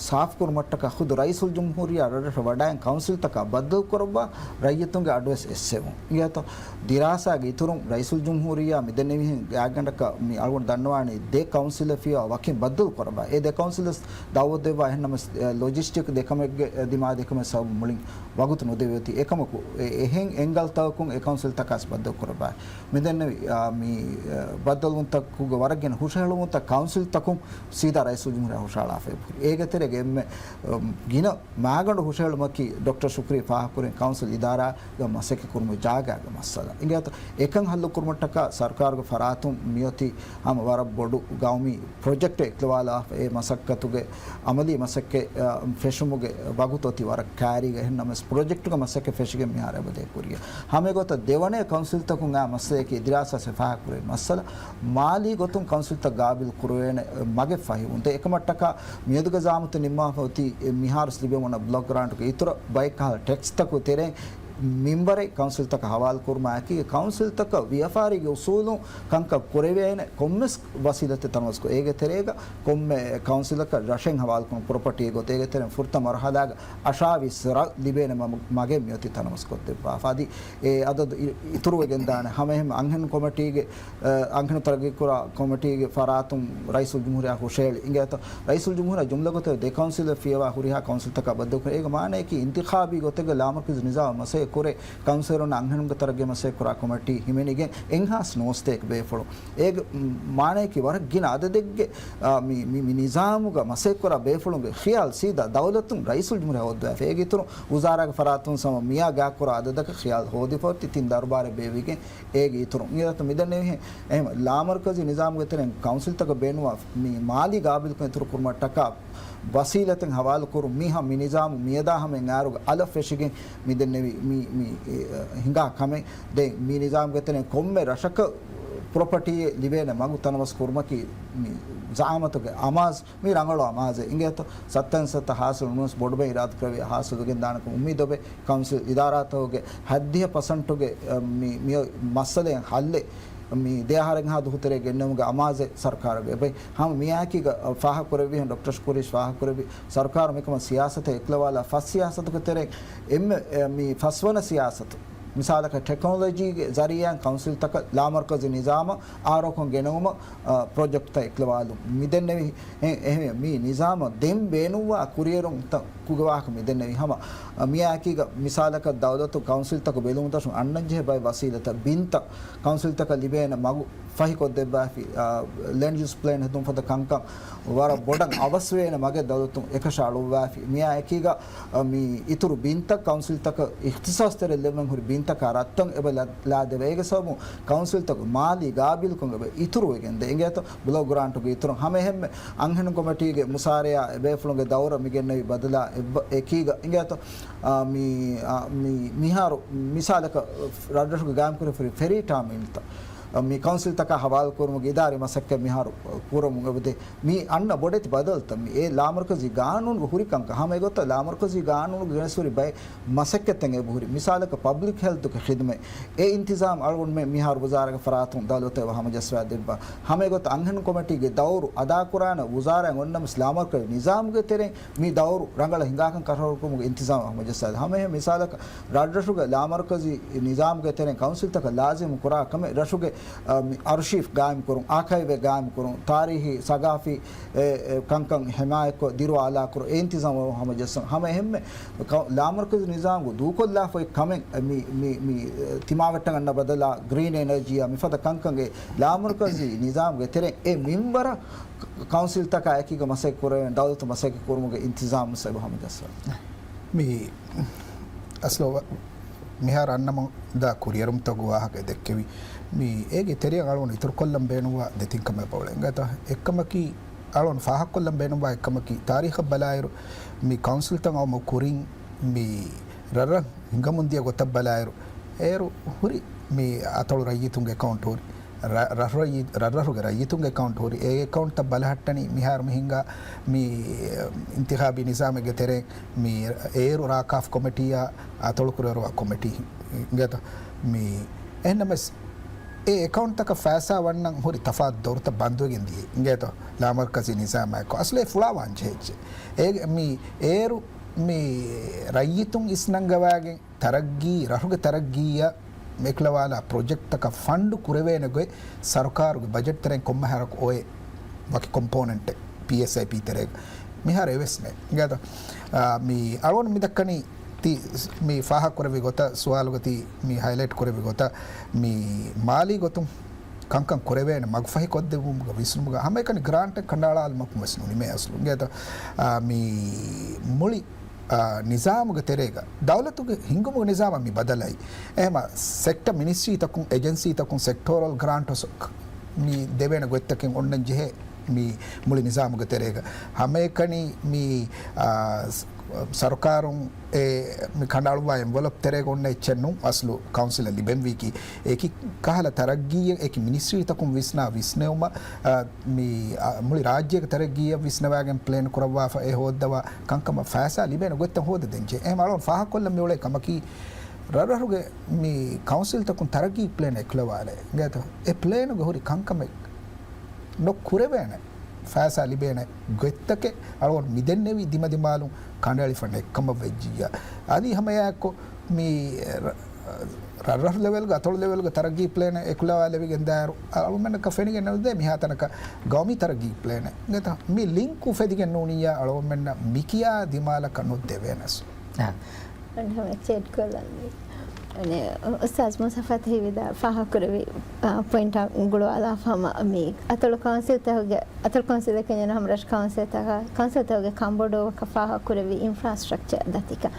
ސާފުކުރުމަށްޓަކާ ޚުދު ރައީސުލްޖުމްހޫރިއްޔާ ރަށްރަށަށް ވަޑައިގެން ކައުންސިލްތަކާ ބައްދަލުކުރައްވާ ރައްޔިތުންގެ އަޑުވެސް އެއްސެވުން. އިނގޭތޯ؟ ދިރާސާގެ އިތުރުން ރައީސުލްޖުމްހޫރިއްޔާ މިދެންނެވިހެން ގާތްގަނޑަކަށް މި އަޅުގަނޑު ދަންނަވާނީ ދެ ކައުންސިލަށް ފިޔަވާ ވަކިން ބައްދަލު ކުރައްވާ. އެ ދެ ކައުންސިލަށް ދައުވަތު ދެއްވާ އެހެންނަމަވެސް، އެ، ލޮޖިސްޓިކް ދެކަމެއްގެ، އެ، ދިމާ ދެކަމެއް ސަބަބުން މުޅިން ވަގުތު ނުދެވޭތީ. އެކަމަކު، އެ، އެހެން އެންގަލްތަކުން އެ ކައުންސިލްތަކާސް ބައްދަލު ކުރައްވާ. މިދެންނެވި، އާ، މި، އާ، ބައްދަލުވުންތަކުގެ ވަރަށް ގިނަ ހުށަހެޅުމުންތައް ކައުންސިލްތަކުން ސީދާ ރައީސުލްޖުމްހޫރިއްޔާ ހުށަހަޅާފައި ހުރި. އޭގެ ތެރޭގަ އެންމެ، އަ، ގިނަ މާގަނޑު ހުށަހެޅުމަކީ ޑޮކްޓަރ ޝުކުރީ ފާހަގަކުރިން ކައުންސިލް އިދާރާގަ މަސައްކަތް ކުރުމުގެ ޖާގާގެ މައްސަލަ. އިނގޭތޯ؟ އެކަން ހައްލު ކުރުމަށްޓަކާ ސަރުކާރުގެ ފަރާތުން މިއޮތީ ހަމަ ވަރަށް ބޮޑު ގައުމީ ޕްރޮޖެކްޓެއް އެކުލަވާލާފަ އެ މަސައްކަތުގެ އަމަލީ މަސައްކަތް، އަ، ފެށުމުގެ ވަގުތު އޮތީ ވަރަށް ކައިރީގަ. އެހެން ނަމަވެސް ޕްރޮޖެކްޓުގެ މަސައްކަތް ފެށިގެން މިހާރު އެބަދޭ ކުރިއަށް. ހަމައެގޮތަށް ދެވަނަ ކައުންސިލްތަކުން އާ މައްސަލައަކީ ދިރާސާ ސެފާހަކުރެ މައްސަލަ މާލީ ގޮތުން ކައުންސިލްތައް ގާބިލް ކުރެވޭނެ މަގެއް ފަހިވުން. ދެން އެކަމަށްޓަކާ މިއަދުގެ ޒާމަތު ނިންމާފަ އޮތީ މިހާރު ލިބެމުން ބްލޮކް ގްރާންޓުގެ އިތުރަށް ބައެއް ކަހަލަ ޓެކްސްތަކުގެ ތެރެއިން މިންވަރެއް ކައުންސިލްތަކަށް ހަވާލު ކުރުމާއެކީ، ކައުންސިލްތަކަށް ވިޔަފާރީގެ އުސޫލުން ކަންކަން ކުރެވޭނެ ކޮންމެސް ވަސީލަތެއް ތަނަވަސްކޮށް، އޭގެ ތެރޭގަ ކޮންމެ ކައުންސިލަކަށް ރަށެއް ހަވާލުކުރުން ޕްރޮޕަޓީ ގޮތެއް، އޭގެ ތެރެއިން ފުރަތަމަ މަރުހަލާގަ އަށާވީސް ރަށް ލިބޭނެ މަ-، މަގެއް މިއޮތީ ތަނަވަސްކޮށްދެއްވާފަ. އަދި އެ އަދަދު އި-، އިތުރުވެގެންދާނެ. ހަމައެހެން އަންހެނުން ކޮމިޓީގެ، އަ، އަންހެނުން ތަރައްގީކުރާ ކޮމިޓީގެ ފަރާތުން ރައީސުލްޖުމްހޫރިއްޔާ ހުށަހެޅި. އިނގޭތޯ؟ ރައީސުލްޖުމްހޫރިއްޔާ ޖުމްލަ ގޮތަށް ދެ ކައުންސިލަށް ފިޔަވާ ހުރިހާ ކައުންސިލްތަކާ ބައްދަލުކުރޭ. އޭގެ މާނައަކީ އިންތިޚާބީ ގޮތެއްގަ ލާމަރުކަޒީ ނިޒާމަށް މަސައްކަތް ކުރޭ ކައުންސިލަރުންނަށް އަންހެނުންގެ ތަރައްގީ މަސައްކަތް ކުރާ ކޮމިޓީ ހިމެނިގެން އެންހާންސް ނުވަސްތައެއް ބޭފުޅުން. އޭގެ މާނައަކީ ވަރަށް ގިނަ އަދަދެއްގެ، އާ، މި، މި، މި ނިޒާމުގަ މަސައްކަތްކުރާ ބޭފުޅުންގެ ޚިޔާލު ސީދާ ދައުލަތުން ރައީސުލްޖުމްހޫރިއްޔާ ހޯއްދަވާފަ. އޭގެ އިތުރުން ވުޒާރާގެ ފަރާތުން ސަމަ މިއާ ގާތްކުރާ އަދަދަކަށް ޚިޔާލު ހޯދިފަ އޮތީ ތިން ދަރުބާރެއް ބޭއްވިގެން އޭގެ އިތުރުން. އިނގޭތޯ؟ މިދެންނެވިހެން އެހެން ލާމަރުކަޒީ ނިޒާމުގެ ތެރެއިން ކައުންސިލްތަކަށް ބޭނުންވާ މި މާލީ ގާބިލްކަން އިތުރު ކުރުމަށްޓަކާ ވަސީލަތެއް ހަވާލުކުރުން މީހާ މި ނިޒާމު މިއަދާ ހަމައިން އާރުގަ އަލަށް ފެށިގެން މިދެންނެވި މި، މި، އެ، ހިނގާ ކަމެއް. ދެން މި ނިޒާމުގެ ތެރެއިން ކޮންމެ ރަށަކަށް ޕްރޮޕަޓީއެއް ލިބޭނެ މަގު ތަނަވަސް ކުރުމަކީ މި ޒައާމަތުގެ އަމާޒު، މި ރަނގަޅު އަމާޒެއް. އިނގޭތޯ، ސައްތައިން ސައްތަ ހާސިލު ނުވެސް ބޮޑުބައި އިރާދަކުރެވި ހާސިލުވެގެން ދާނެކަމަށް އުއްމީދު އޮވޭ. ކައުންސިލް އިދާރާތަކުގެ ހައްދިހަ ޕަސަންޓުގެ، އަ، މި، މި މައްސަލައިން ހައްލެއް މި ދެއަހަރެއްހާ ދުހުތެރޭ ގެންނެވުމުގެ އަމާޒެއް ސަރުކާރުގެ އެބައި. ހަމަ މިއާއެކީގަ ޑޮކްޓަރ ޝުކުރީ ފާހަގަކުރެއްވި، ސަރުކާރު މިކަމަށް ސިޔާސަތެއް އެކުލަވާލާ ފަސް ސިޔާސަތުގެ ތެރެއިން އެންމެ، އެ، މި ފަސްވަނަ ސިޔާސަތު، މިސާލަކަށް ޓެކްނޮލޮޖީގެ ޒަރީއާއިން ކައުންސިލްތަކަށް ލާމަރުކަޒީ ނިޒާމަށް އާރޯކޮން ގެނައުމަށް، އަ، ޕްރޮޖެކްޓްތައް އެކުލަވާލުން މިދެންނެވި. އެ، އެހެން މި ނިޒާމަށް ދެން ބޭނުންވާ ކުރިއެރުންތަކުގެ ވާހަކަ މިދެންނެވި. ހަމަ، އަ، މިއާއެކީގަ މިސާލަކަށް ދައުލަތު ކައުންސިލްތަކު ބެލުމުން ދަށުން އަންނަންޖެހޭ ބައެއް ވަސީލަތައް ބިންތައް ކައުންސިލްތަކަށް ލިބޭނެ މަގު ފަހިކޮށްދެއްވާފި، އާ، ލެންޑް ޔޫސް ޕްލޭން ހެދުން ފަދަ ކަންކަން ވަރަށް ބޮޑަށް އަވަސްވޭނެ މަގެއް ދައުލަތުން އެކަށަ އަޅުއްވާފި. މިއާ އެކީގަ، އަ، މި އިތުރު ބިންތައް ކައުންސިލްތަކަށް އިޚްތިސާސްތެރެއަށް ލެއްވެން ހުރި ބިންތަކާ ރަށްތައް އެބަ ލަ-، ލާދެވޭ. އޭގެ ސަބަބުން ކައުންސިލްތަކު މާލީ ގާބިލްކަން އެބަ އިތުރުވެގެން ދޭ. އިނގޭތޯ، ބްލޮކް ގްރާންޓުގެ އިތުރުން ހަމަ އެހެންމެ އަންހެނުން ކޮމިޓީގެ މުސާރަޔާ އެބޭފުޅުންގެ ދައުރަށް މިގެންނެވި ބަދަލާ އެއް އެކީގަ އިނގޭތޯ، އާ، މި، އާ، މި، މިހާރު މިސާލަކަށް ރަށްރަށުގެ ގާއިމްކުރެވިފައި ފެރީ ޓާމިނަލްތައް މި ކައުންސިލްތަކާ ހަވާލުކުރުމުގެ އިދާރީ މަސައްކަތް މިހާރު ކުރަމުން އެބަދޭ. މި އަންނަ ބޮޑެތި ބަދަލުތައް މި އެ ލާމަރުކަޒީ ގާނޫނުގެ ހުރި ކަންކަން. ހަމަ އެގޮތަށް ލާމަރުކަޒީ ގާނޫނުގެ ގެނެސް ހުރި ބައެއް މަސައްކަތްތައް އެބަހުރި. މިސާލަކަށް ޕަބްލިކް ހެލްތުގެ ޚިދުމަތް އެ އިންތިޒާމް އަޅުގަނޑުމެން މިހާރު ވުޒާރާގެ ފަރާތުން ދައުލަތަށް އެބަ ހަމަޖައްސަވާ ދެއްވާ. ހަމަ އެގޮތަށް އަންހެނުން ކޮމިޓީގެ ދައުރު އަދާކުރާނެ ވުޒާރާއިން އޮންނަމަސް ލާމަރުކަޒީ ނިޒާމުގެ ތެރެއިން މި ދައުރު ރަނގަޅަށް ހިނގާކަން ކަށަވަރުކުރުމުގެ އިންތިޒާމް ހަމަޖައްސާލި. ހަމައެހެން މިސާލަކަށް ރަށްރަށުގެ ލާމަރުކަޒީ ނިޒާމުގެ ތެރެއިން ކައުންސިލްތަކަށް ލާޒިމު ކުރާ ކަމެއް ރަށުގެ، އަ، މި އަރުޝީފް ގާއިމްކުރުން، އާކައިވެއް ގާއިމްކުރުން، ތާރީހީ، ސަގާފީ، އެ، އެ، ކަންކަން ހިމާޔަތްކޮށް ދިރު އާލާކުރު އެ އިންތިޒާމު ހަމަޖައްސަން. ހަމައެހެންމެ ކައު-، ލާމަރުކަޒީ ނިޒާމުގެ ދޫކޮށްލާފައި ކަމެއް މި، މި، މި ތިމާވެއްޓަން އަންނަ ބަދަލާ ގްރީން އެނަޖީއާ މިފަދަ ކަންކަންގެ ލާމަރުކަޒީ ނިޒާމުގެ ތެރެއިން އެ މިންވަރަށް ކައުންސިލްތަކާ އެކީގަ މަސައްކަތް ކުރެވޭނެ ދައުލަތު މަސައްކަތް ކުރުމުގެ އިންތިޒާމް ސަބަ ހަމަޖައްސަ. މި އަސްލު މިހާރު އަންނަމުން ދާ ކުރިއެރުމްތަކުގެ ވާހަކަ ދެއްކެވި. މި އޭގެ ތެރެއަށް އަޅުގަނޑު އިތުރުކޮށްލަން ބޭނުންވާ ދެތިން ކަމެއް ބައުޅޭ. އެނގޭތަ؟ އެއްކަމަކީ އަޅުގަނޑު ފާހަގަކޮށްލަން ބޭނުންވާ އެއްކަމަކީ ތާރީޚަށް ބަލާއިރު މި ކައުންސިލްތައް އައުމުގެ ކުރިން މި ރަށްރަށް ހިނގަމުންދިޔަ ގޮތަށް ބަލާއިރު، އޭރު ހުރި މި އަތޮޅު ރައްޔިތުންގެ އެކައުންޓް ހުރި، ރަ-، ރަށްރަށް-، ރަށްރަށުގެ ރައްޔިތުންގެ އެކައުންޓް ހުރި. އެ އެކައުންޓްތައް ބަލަހައްޓަނީ މިހާރު މި ހިނގާ މި އިންތިޚާބީ ނިޒާމެއްގެ ތެރެއިން މި އޭރު ރާކާފް ކޮމިޓީއާ އަތޮޅުކުރިއަރުވާ ކޮމިޓީ އިނގޭތޯ. މި އެހެންނަމަވެސް އެ އެކައުންޓްތަކަށް ފައިސާ ވަންނަން ހުރި ތަފާތު ދޮރުތައް ބަންދުވެގެން ދިޔައީ އިނގޭތޯ. ލާމަރުކަޒީ ނިޒާމާއެކު އަސްލޭ ފުޅާވާން ޖެހިއްޖެ. އޭގެ މި އޭރު މި ރައްޔިތުން އިސްނަންގަވާގެން ތަރައްގީ، ރަށުގެ ތަރައްގީއަށް އެކުލަވާލާ ޕްރޮޖެކްޓްތަކަށް ފަންޑު ކުރެވޭނެ ގޮތް ސަރުކާރުގެ ބަޖެޓް ތެރެއިން ކޮންމެ ހަރަކު އޮވޭ ވަކި ކޮމްޕޯނެންޓެއް ޕީއެސްއައިޕީ ތެރޭގަ. މިހާރު އެވެސް ނެތް. އިނގޭތަ؟ އާ، މި އަޅުގަނޑު މި ދައްކަނީ ތި މި ފާހަގަކުރެއްވި ގޮތަށް، ސުވާލުގަ ތި މި ހައިލައިޓް ކުރެއްވި ގޮތަށް، މި މާލީ ގޮތުން ކަންކަން ކުރެވޭނެ މަގުފަހި ކޮށްދެއްވުމުގަ ވިސްނުމުގަ ހަމައެކަނި ގްރާންޓެއް ކަނޑައަޅާލުމަކުން ވެސް ނުނިމޭ އަސްލު. އިނގޭތަ؟ އާ، މި މުޅި އާ، ނިޒާމުގެ ތެރޭގަ ދައުލަތުގެ ހިންގުމުގެ ނިޒާމަށް މި ބަދަލައީ. އެހެމަ ސެކްޓަ މިނިސްޓްރީތަކުން، އެޖެންސީތަކުން ސެކްޓޯރަލް ގްރާންޓް މި ދެވޭނެ ގޮތްތަކެއް އޮންނަން ޖެހޭ މި މުޅި ނިޒާމުގެ ތެރޭގަ. ހަމައެކަނި މި، އާ، ސް-، ސަރުކާރުން އެ މި ކަނޑައަޅުއްވާ އެންވެލޮޕް ތެރޭގަ އޮންނަ އެއްޗެއް ނޫން އަސްލު ކައުންސިލަށް ލިބެންވީކީ. އެކި ކަހަލަ ތަރައްގީއެއް އެކި މިނިސްޓްރީތަކުން ވިސްނާ ވިސްނެވުމަށް، އާ، މި، އާ، މުޅި ރާއްޖޭގެ ތަރައްގީއަށް ވިސްނަވާގެން ޕްލޭން ކުރައްވާފަ އެ ހޯއްދަވާ ކަންކަމަށް ފައިސާ ލިބޭނެ ގޮތްތައް ހޯދަދޭންޖެހޭ. އެހެން އަޅުގަނޑު ފާހަގަކޮށްލަން މިއުޅޭ ކަމަކީ، ރަށްރަށުގެ މި ކައުންސިލްތަކުން ތަރައްގީ ޕްލޭން އެކުލަވާލެ. އިނގޭތަ؟ އެ ޕްލޭނުގެ ހުރި ކަންކަމެއް ނޮކުރެވޭނެ ފައިސާ ލިބޭނެ ގޮތްތަކެއް އަޅުގަނޑު މިދެންނެވި ދިމަދިމާލުން ކަނޑައެޅިފަ ނެތްކަމަށް ވެއްޖިއްޔާ. އަދި ހަމައެއާއެކު މި ރަށްރަށު ލެވެލްގަ، އަތޮޅު ލެވެލްގަ ތަރައްގީ ޕްލޭނެއް އެކުލަވާލެވިގެން ދާއިރު، އަޅުމެންނަކަށް ފެނިގެން ނުދޭ މިހާތަނަކަށް ގައުމީ ތަރައްގީ ޕްލޭނެއް. އިނގޭތަ؟ މި ލިންކް އުފެދިގެން ނޫނިއްޔާ އަޅުމެންނަށް މިކިޔާ ދިމާލަކަށް ނުދެވޭނެސް. އާ. އަންހަމެ ޗެޑް ކޮލަން. އަނެ، އުސްތާޒް މުސައްފަތު ހީވިދާ ފާހަގަކުރެއްވި، އާ، ޕޮއިންޓާ ގުޅުވާލާފަ ހަމަ މި އަތޮޅު ކައުންސިލްތަކުގެ، އަތޮޅު ކައުންސިލެކެ ނެން ހަމަ ރަށު ކައުންސިލްތަކަށް، ކައުންސިލްތަކުގެ ކަންބޮޑުވުމަކަށް ފާހަގަކުރެއްވި އިންފްރާސްޓްރަކްޗަރ ދަތިކަން.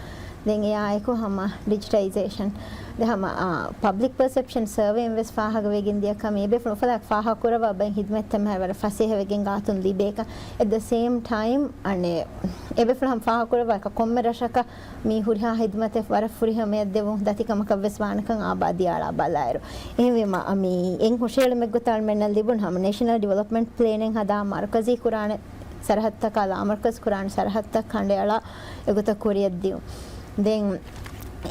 ދެން އެއާއެކު ހަމަ ޑިޖިޓައިޒޭޝަން ދެ ހަމަ، އާ، ޕަބްލިކް ޕަރސެޕްޝަން ސަރވޭއިން ވެސް ފާހަގަވެގެން ދިޔަ ކަމެއް. އެބޭފުޅުން އުފަލާ ފާހަގަކުރައްވާ ބައެއް ހިދުމަތްތައް މިހާރު ވަރަށް ފަސޭހަވެގެން ގާތުން ލިބޭކަން. އެޓް ދަ ސޭމް ޓައިމް، އަނެއް، އެބޭފުޅުން ހަމަ ފާހަގަކުރައްވާ ކޮންމެ ރަށަކަށް މި ހުރިހާ ހިދުމަތެއް ވަރަށް ފުރިހަމަޔަށް ދެވުން ދަތިކަމަކަށް ވެސް ވާނެކަން އާބާ ދިޔާޅާ ބަލާއިރު. އެހެންވީމަ، މި އެން ހުށަހެޅުމެއްގޮތަށް އަޅުމެންނަށް ލިބުނު ހަމަ ނޭޝަނަލް ޑިވެލޮޕްމަންޓް ޕްލޭނެއް ހަދާ މަރުކަޒީ ކުރާނެ ސަރަހައްދުތަކާ ލާމަރުކަޒު ކުރާނެ ސަރަހައްދުތައް ކަނޑައަޅާ އެގޮތަށް ކުރިއަށް ދިއުން. ދެން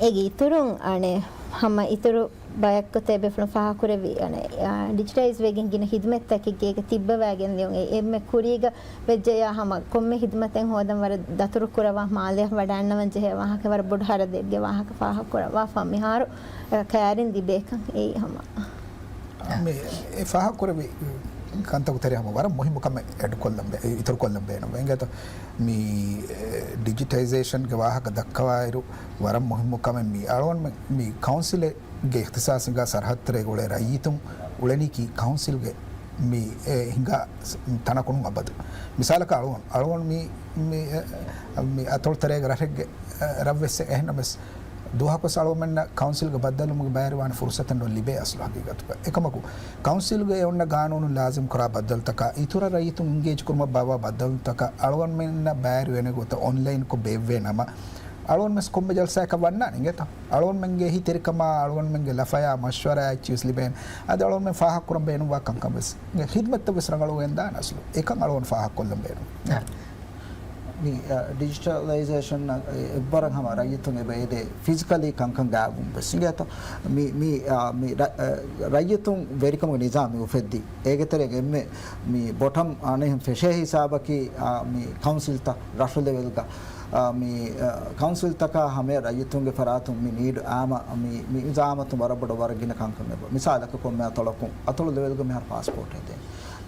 އޭގެ އިތުރުން އަނެއް ހަމަ އިތުރު ބަޔަކު ތެބެފުޅުން ފާހަގަކުރެއްވި، އަނެއް، އާ، ޑިޖިޓައިޒް ވެގެން ގިނަ ހިދުމަތްތަކެއްގެ އޭގެ ތިއްބަވާގެން ދިޔުން. އެ އެންމެ ކުރީގަ ވެއްޖެޔާ ހަމަ ކޮންމެ ހިދުމަތެއް ހޯދަން ވަރަށް ދަތުރު ކުރަވާ މާލެއަށް ވަޑައިންނަވަން ޖެހޭ ވާހަކަ ވަރަށް ބޮޑު ހަރަދެއްގެ ވާހަކަ ފާހަގަކުރައްވާފަ މިހާރު، އަ، ކައިރިން ލިބޭކަން އެއީ ހަމަ. މި އެ ފާހަގަކުރެއްވި ކަންތަކު ތެރޭ ހަމަ ވަރަށް މުހިއްމު ކަމެއް އެޑް ކޮށްލަން ބޭ-، އިތުރު ކޮށްލަން ބޭނުން. އިނގޭތޯ މި، އެ، ޑިޖިޓައިޒޭޝަންގެ ވާހަކަ ދައްކަވާއިރު ވަރަށް މުހިއްމު ކަމެއް މި އަޅުގަނޑުމެން މި ކައުންސިލެއް ގެ އިޚްތިޞާޞް ހިނގާ ސަރަހައްދުތެރޭގަ އުޅޭ ރައްޔިތުން އުޅެނީކީ ކައުންސިލްގެ މި އެ ހިނގާ ސް-، ތަނަކުން އަބަދު. މިސާލަކަށް އަޅުގަނޑު، އަޅުގަނޑު މި، މި އެ، މި އަތޮޅުތެރޭގަ ރަށެއްގެ އެ، ރަށްވެސް އެހެންނަމަވެސް ދުވަހަކުވެސް އަޅުގަނޑުމެންނަށް ކައުންސިލްގެ ބައްދަލުވުމުގެ ބައިވެރިވާނެ ފުރުޞަތެއް ނޯ ލިބޭ އަސްލު ހަގީގަތުގަ. އެކަމަކު ކައުންސިލްގެ އެ އޮންނަ ގާނޫނުން ލާޒިމް ކުރާ ބައްދަލުތަކާ އިތުރަށް ރައްޔިތުން އިންގޭޖް ކުރުމަށް ބާއްވާ ބައްދަލުތަކަށް އަޅުގަނޑުމެންނަށް ބައިވެރިވޭނެ ގޮތަށް އޮންލައިންކޮށް ބޭއްވޭ ނަމަ، އަޅުގަނޑުމެން ކޮންމެ ޖަލްސާއަކަށް ވަންނާނެ އިނގޭތަ؟ އަޅުގަނޑުމެންގެ އެހީތެރިކަމާ، އަޅުގަނޑުމެންގެ ލަފަޔާ، މަޝްވަރާ އެއްޗިވެސް ލިބޭނެ. އަދި އަޅުގަނޑުމެން ފާހަގަކުރަން ބޭނުންވާ ކަންކަން ވެސް. އެ ޚިދްމަތްތައް ވެސް ރަނގަޅުވެގެން ދާނެ އަސްލު. އެކަން އަޅުގަނޑު ފާހަގަކޮށްލަން ބޭނުން. މި، އަ، ޑިޖިޓަލައިޒޭޝަން، އަ، އެއްވަރަށް ހަމަ ރައްޔިތުން އެބަ އެދޭ ފިޒިކަލީ ކަންކަން ގާތްގަނޑު ވެސް އިނގޭތޯ. މި، މި، އަ، މި ރަ-، އަ، ރައްޔިތުން ވެރިކަމުގެ ނިޒާމް މި އުފެއްދީ. އޭގެ ތެރޭގަ އެންމެ މި ބޮޓަމް އަނެއް ފެށޭ ހިސާބަކީ، އަ، މި ކައުންސިލްތައް ރަށު ލެވެލްގަ، އަ، މި، އަ، ކައުންސިލްތަކާ ހަމަޔަށް ރައްޔިތުންގެ ފަރާތުން މި ނީޑް އާމަ، މި، މި ޒައާމަތުން ވަރަށް ބޮޑަށް ވަރަށް ގިނަ ކަންކަން އެބަ. މިސާލަކަށް ކޮންމެ އަތޮޅަކުން، އަތޮޅު ލެވެލްގަ މިހާރު ޕާސްޕޯޓް ހެދޭ.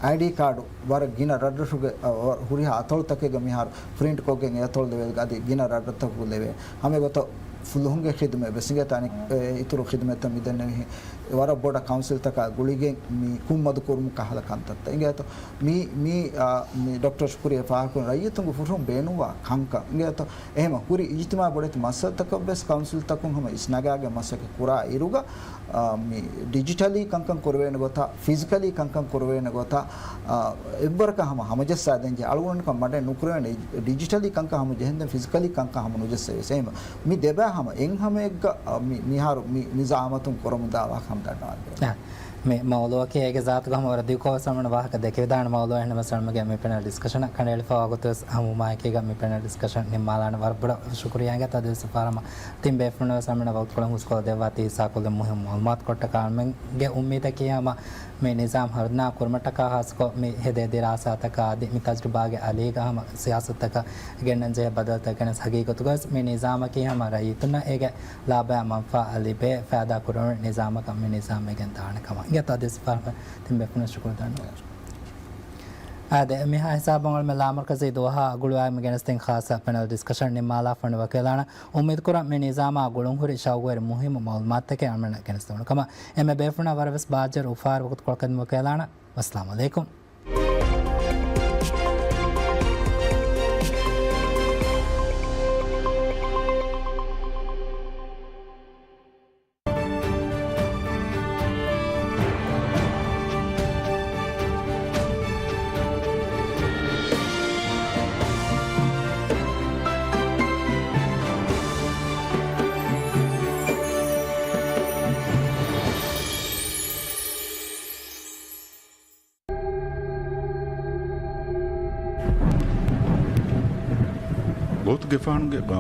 އައިޑީ ކާޑު ވަރަށް ގިނަ ރަށްރަށުގެ، އަ، ވަ-، ހުރިހާ އަތޮޅުތަކެއްގަ މިހާރު ޕްރިންޓް ކޮށްގެން އެ އަތޮޅު ލެވެލްގަ އަދި ގިނަ ރަށްރަށްތަކުގަ ލެވޭ. ހަމަ އެގޮތަށް ފުލުހުންގެ ޚިދުމަތް ވެސް އިނގޭތޯ އަނެއް، އެ، އިތުރު ޚިދުމަތްތައް މިދެންނެވިހެން ވަރަށް ބޮޑަށް ކައުންސިލްތަކާ ގުޅިގެން މި ކުށްމަދު ކުރުމުން ކަހަލަ ކަންތައްތައް އިނގޭތޯ. މި، މި، އާ، މި ޑޮކްޓަރ ޝުކުރީ ފާހަގަކުރި ރައްޔިތުންގެ ފުރުހުން ބޭނުންވާ ކަންކަން އިނގޭތޯ. އެހެމަ ހުރި އިޖްތިމާޢީ ބޮޑެތި މައްސަލަތަކަށް ވެސް ކައުންސިލްތަކުން ހަމަ އިސްނަގާގެން މަސައްކަތް ކުރާ އިރުގަ، އާ، މި ޑިޖިޓަލީ ކަންކަން ކުރެވޭނެ ގޮތާ، ފިޒިކަލީ ކަންކަން ކުރެވޭނެ ގޮތާ، އާ، އެއްވަރަކަށް ހަމަ ހަމަޖައްސާ ދޭންޖެހޭ. އަޅުގަނޑު މަޑެއް ނުކުރެވޭނެ ޑިޖިޓަލީ ކަންކަން ހަމަ ޖެހެންދެން ފިޒިކަލީ ކަންކަން ހަމަ ނުޖައްސަވެސް. އެހެމަ މި ދެބައި ހަމަ އެއްހަމައެއްގަ، އާ، މި، މިހާރު މި ނިޒާމަތުން ކުރަމުންދާ ވާހަކަ ހަމަ ދަންނަވާން. މި މައުޟޫޢަކީ އޭގެ ޒާތުގަ ހަމަ ވަރަށް ދިގުކޮށް ވެސް ވަމަން ވާހަކަ ދެކެވިދާނެ މައުޟޫޢެއް. އެހެންނަމަވެސް އަޅުމެންގެ މި ޕެނަލް ޑިސްކަޝަނަށް ކަނޑައެޅިފައިވާ ގޮތު ވެސް ހަމަ ހުމާއެކީގަ މި ޕެނަލް ޑިސްކަޝަން ނިންމާލާނެ. ވަރަށް ބޮޑަށް ޝުކުރިއްޔާ އިނގޭތޯ އަދިވެސް އެއްފަހަރު ހަމަ ތިން ބޭފުޅުންނަށް ވެސް އަޅުމެންނަށް ވަގުތުކޮޅެއް ހުސްކޮށްދެއްވާތީ ހިއްސާކޮށްލެއްވުން މުހިއްމު މަޢުލޫމާތު ކޮށްޓަކާ. އަޅުމެންގެ އުއްމީދަކީ ހަމަ މި ނިޒާމް ހަރުދަނާ ކުރުމަށްޓަކާ ޚާއްޞަކޮށް މި ހެދޭ ދިރާސާތަކާ އަދި މި ތަޖްރިބާގެ އަލީގަ ހަމަ ސިޔާސަތުތަކަށް ގެންނަން ޖެހޭ ބަދަލުތަކެއް ގެނެސް ހަގީގަތުގަވެސް މި ނިޒާމަކީ ހަމަ ރައްޔިތުންނަށް އޭގެ ލާބަޔާ މަންފާ ލިބޭ ފައިދާ ކުރެވުނު ނިޒާމަކަށް މި ނިޒާމް ވެގެން ދާނެ ކަމަށް. އިނގޭތޯ އަދިވެސް އެއްފަހަރު ތިން ބޭފުޅުންނަށް ޝުކުރު ދަންނަވަން. އާދެ، މިހާ ހިސާބުން އަޅުމެން ލާމަރުކަޒީ ދުވަހާ ގުޅުވާގެން މި ގެނެސްދިން ޚާއްޞަ ޕެނަލް ޑިސްކަޝަން ނިންމާލާފަ ވަނީ ވަކިވެލާނަން. އުއްމީދުކުރަން މި ނިޒާމާ ގުޅުންހުރި ޝައުގުވެރި މުހިއްމު މައުލޫމާތުތަކެއް އަޅުމެންނަށް ގެނެސްދެވުނު ކަމަށް. އެންމެ ބޭފުޅުންނަށް ވަރަށް ވެސް ބާއްޖަވެރި އުފާވެރި ވަގުތުކޮޅަކަށް ވަކިވެލާނަން. ވައްސަލާމު ޢަލައިކުމް. ގޯތުގެފާނުގެ ބާ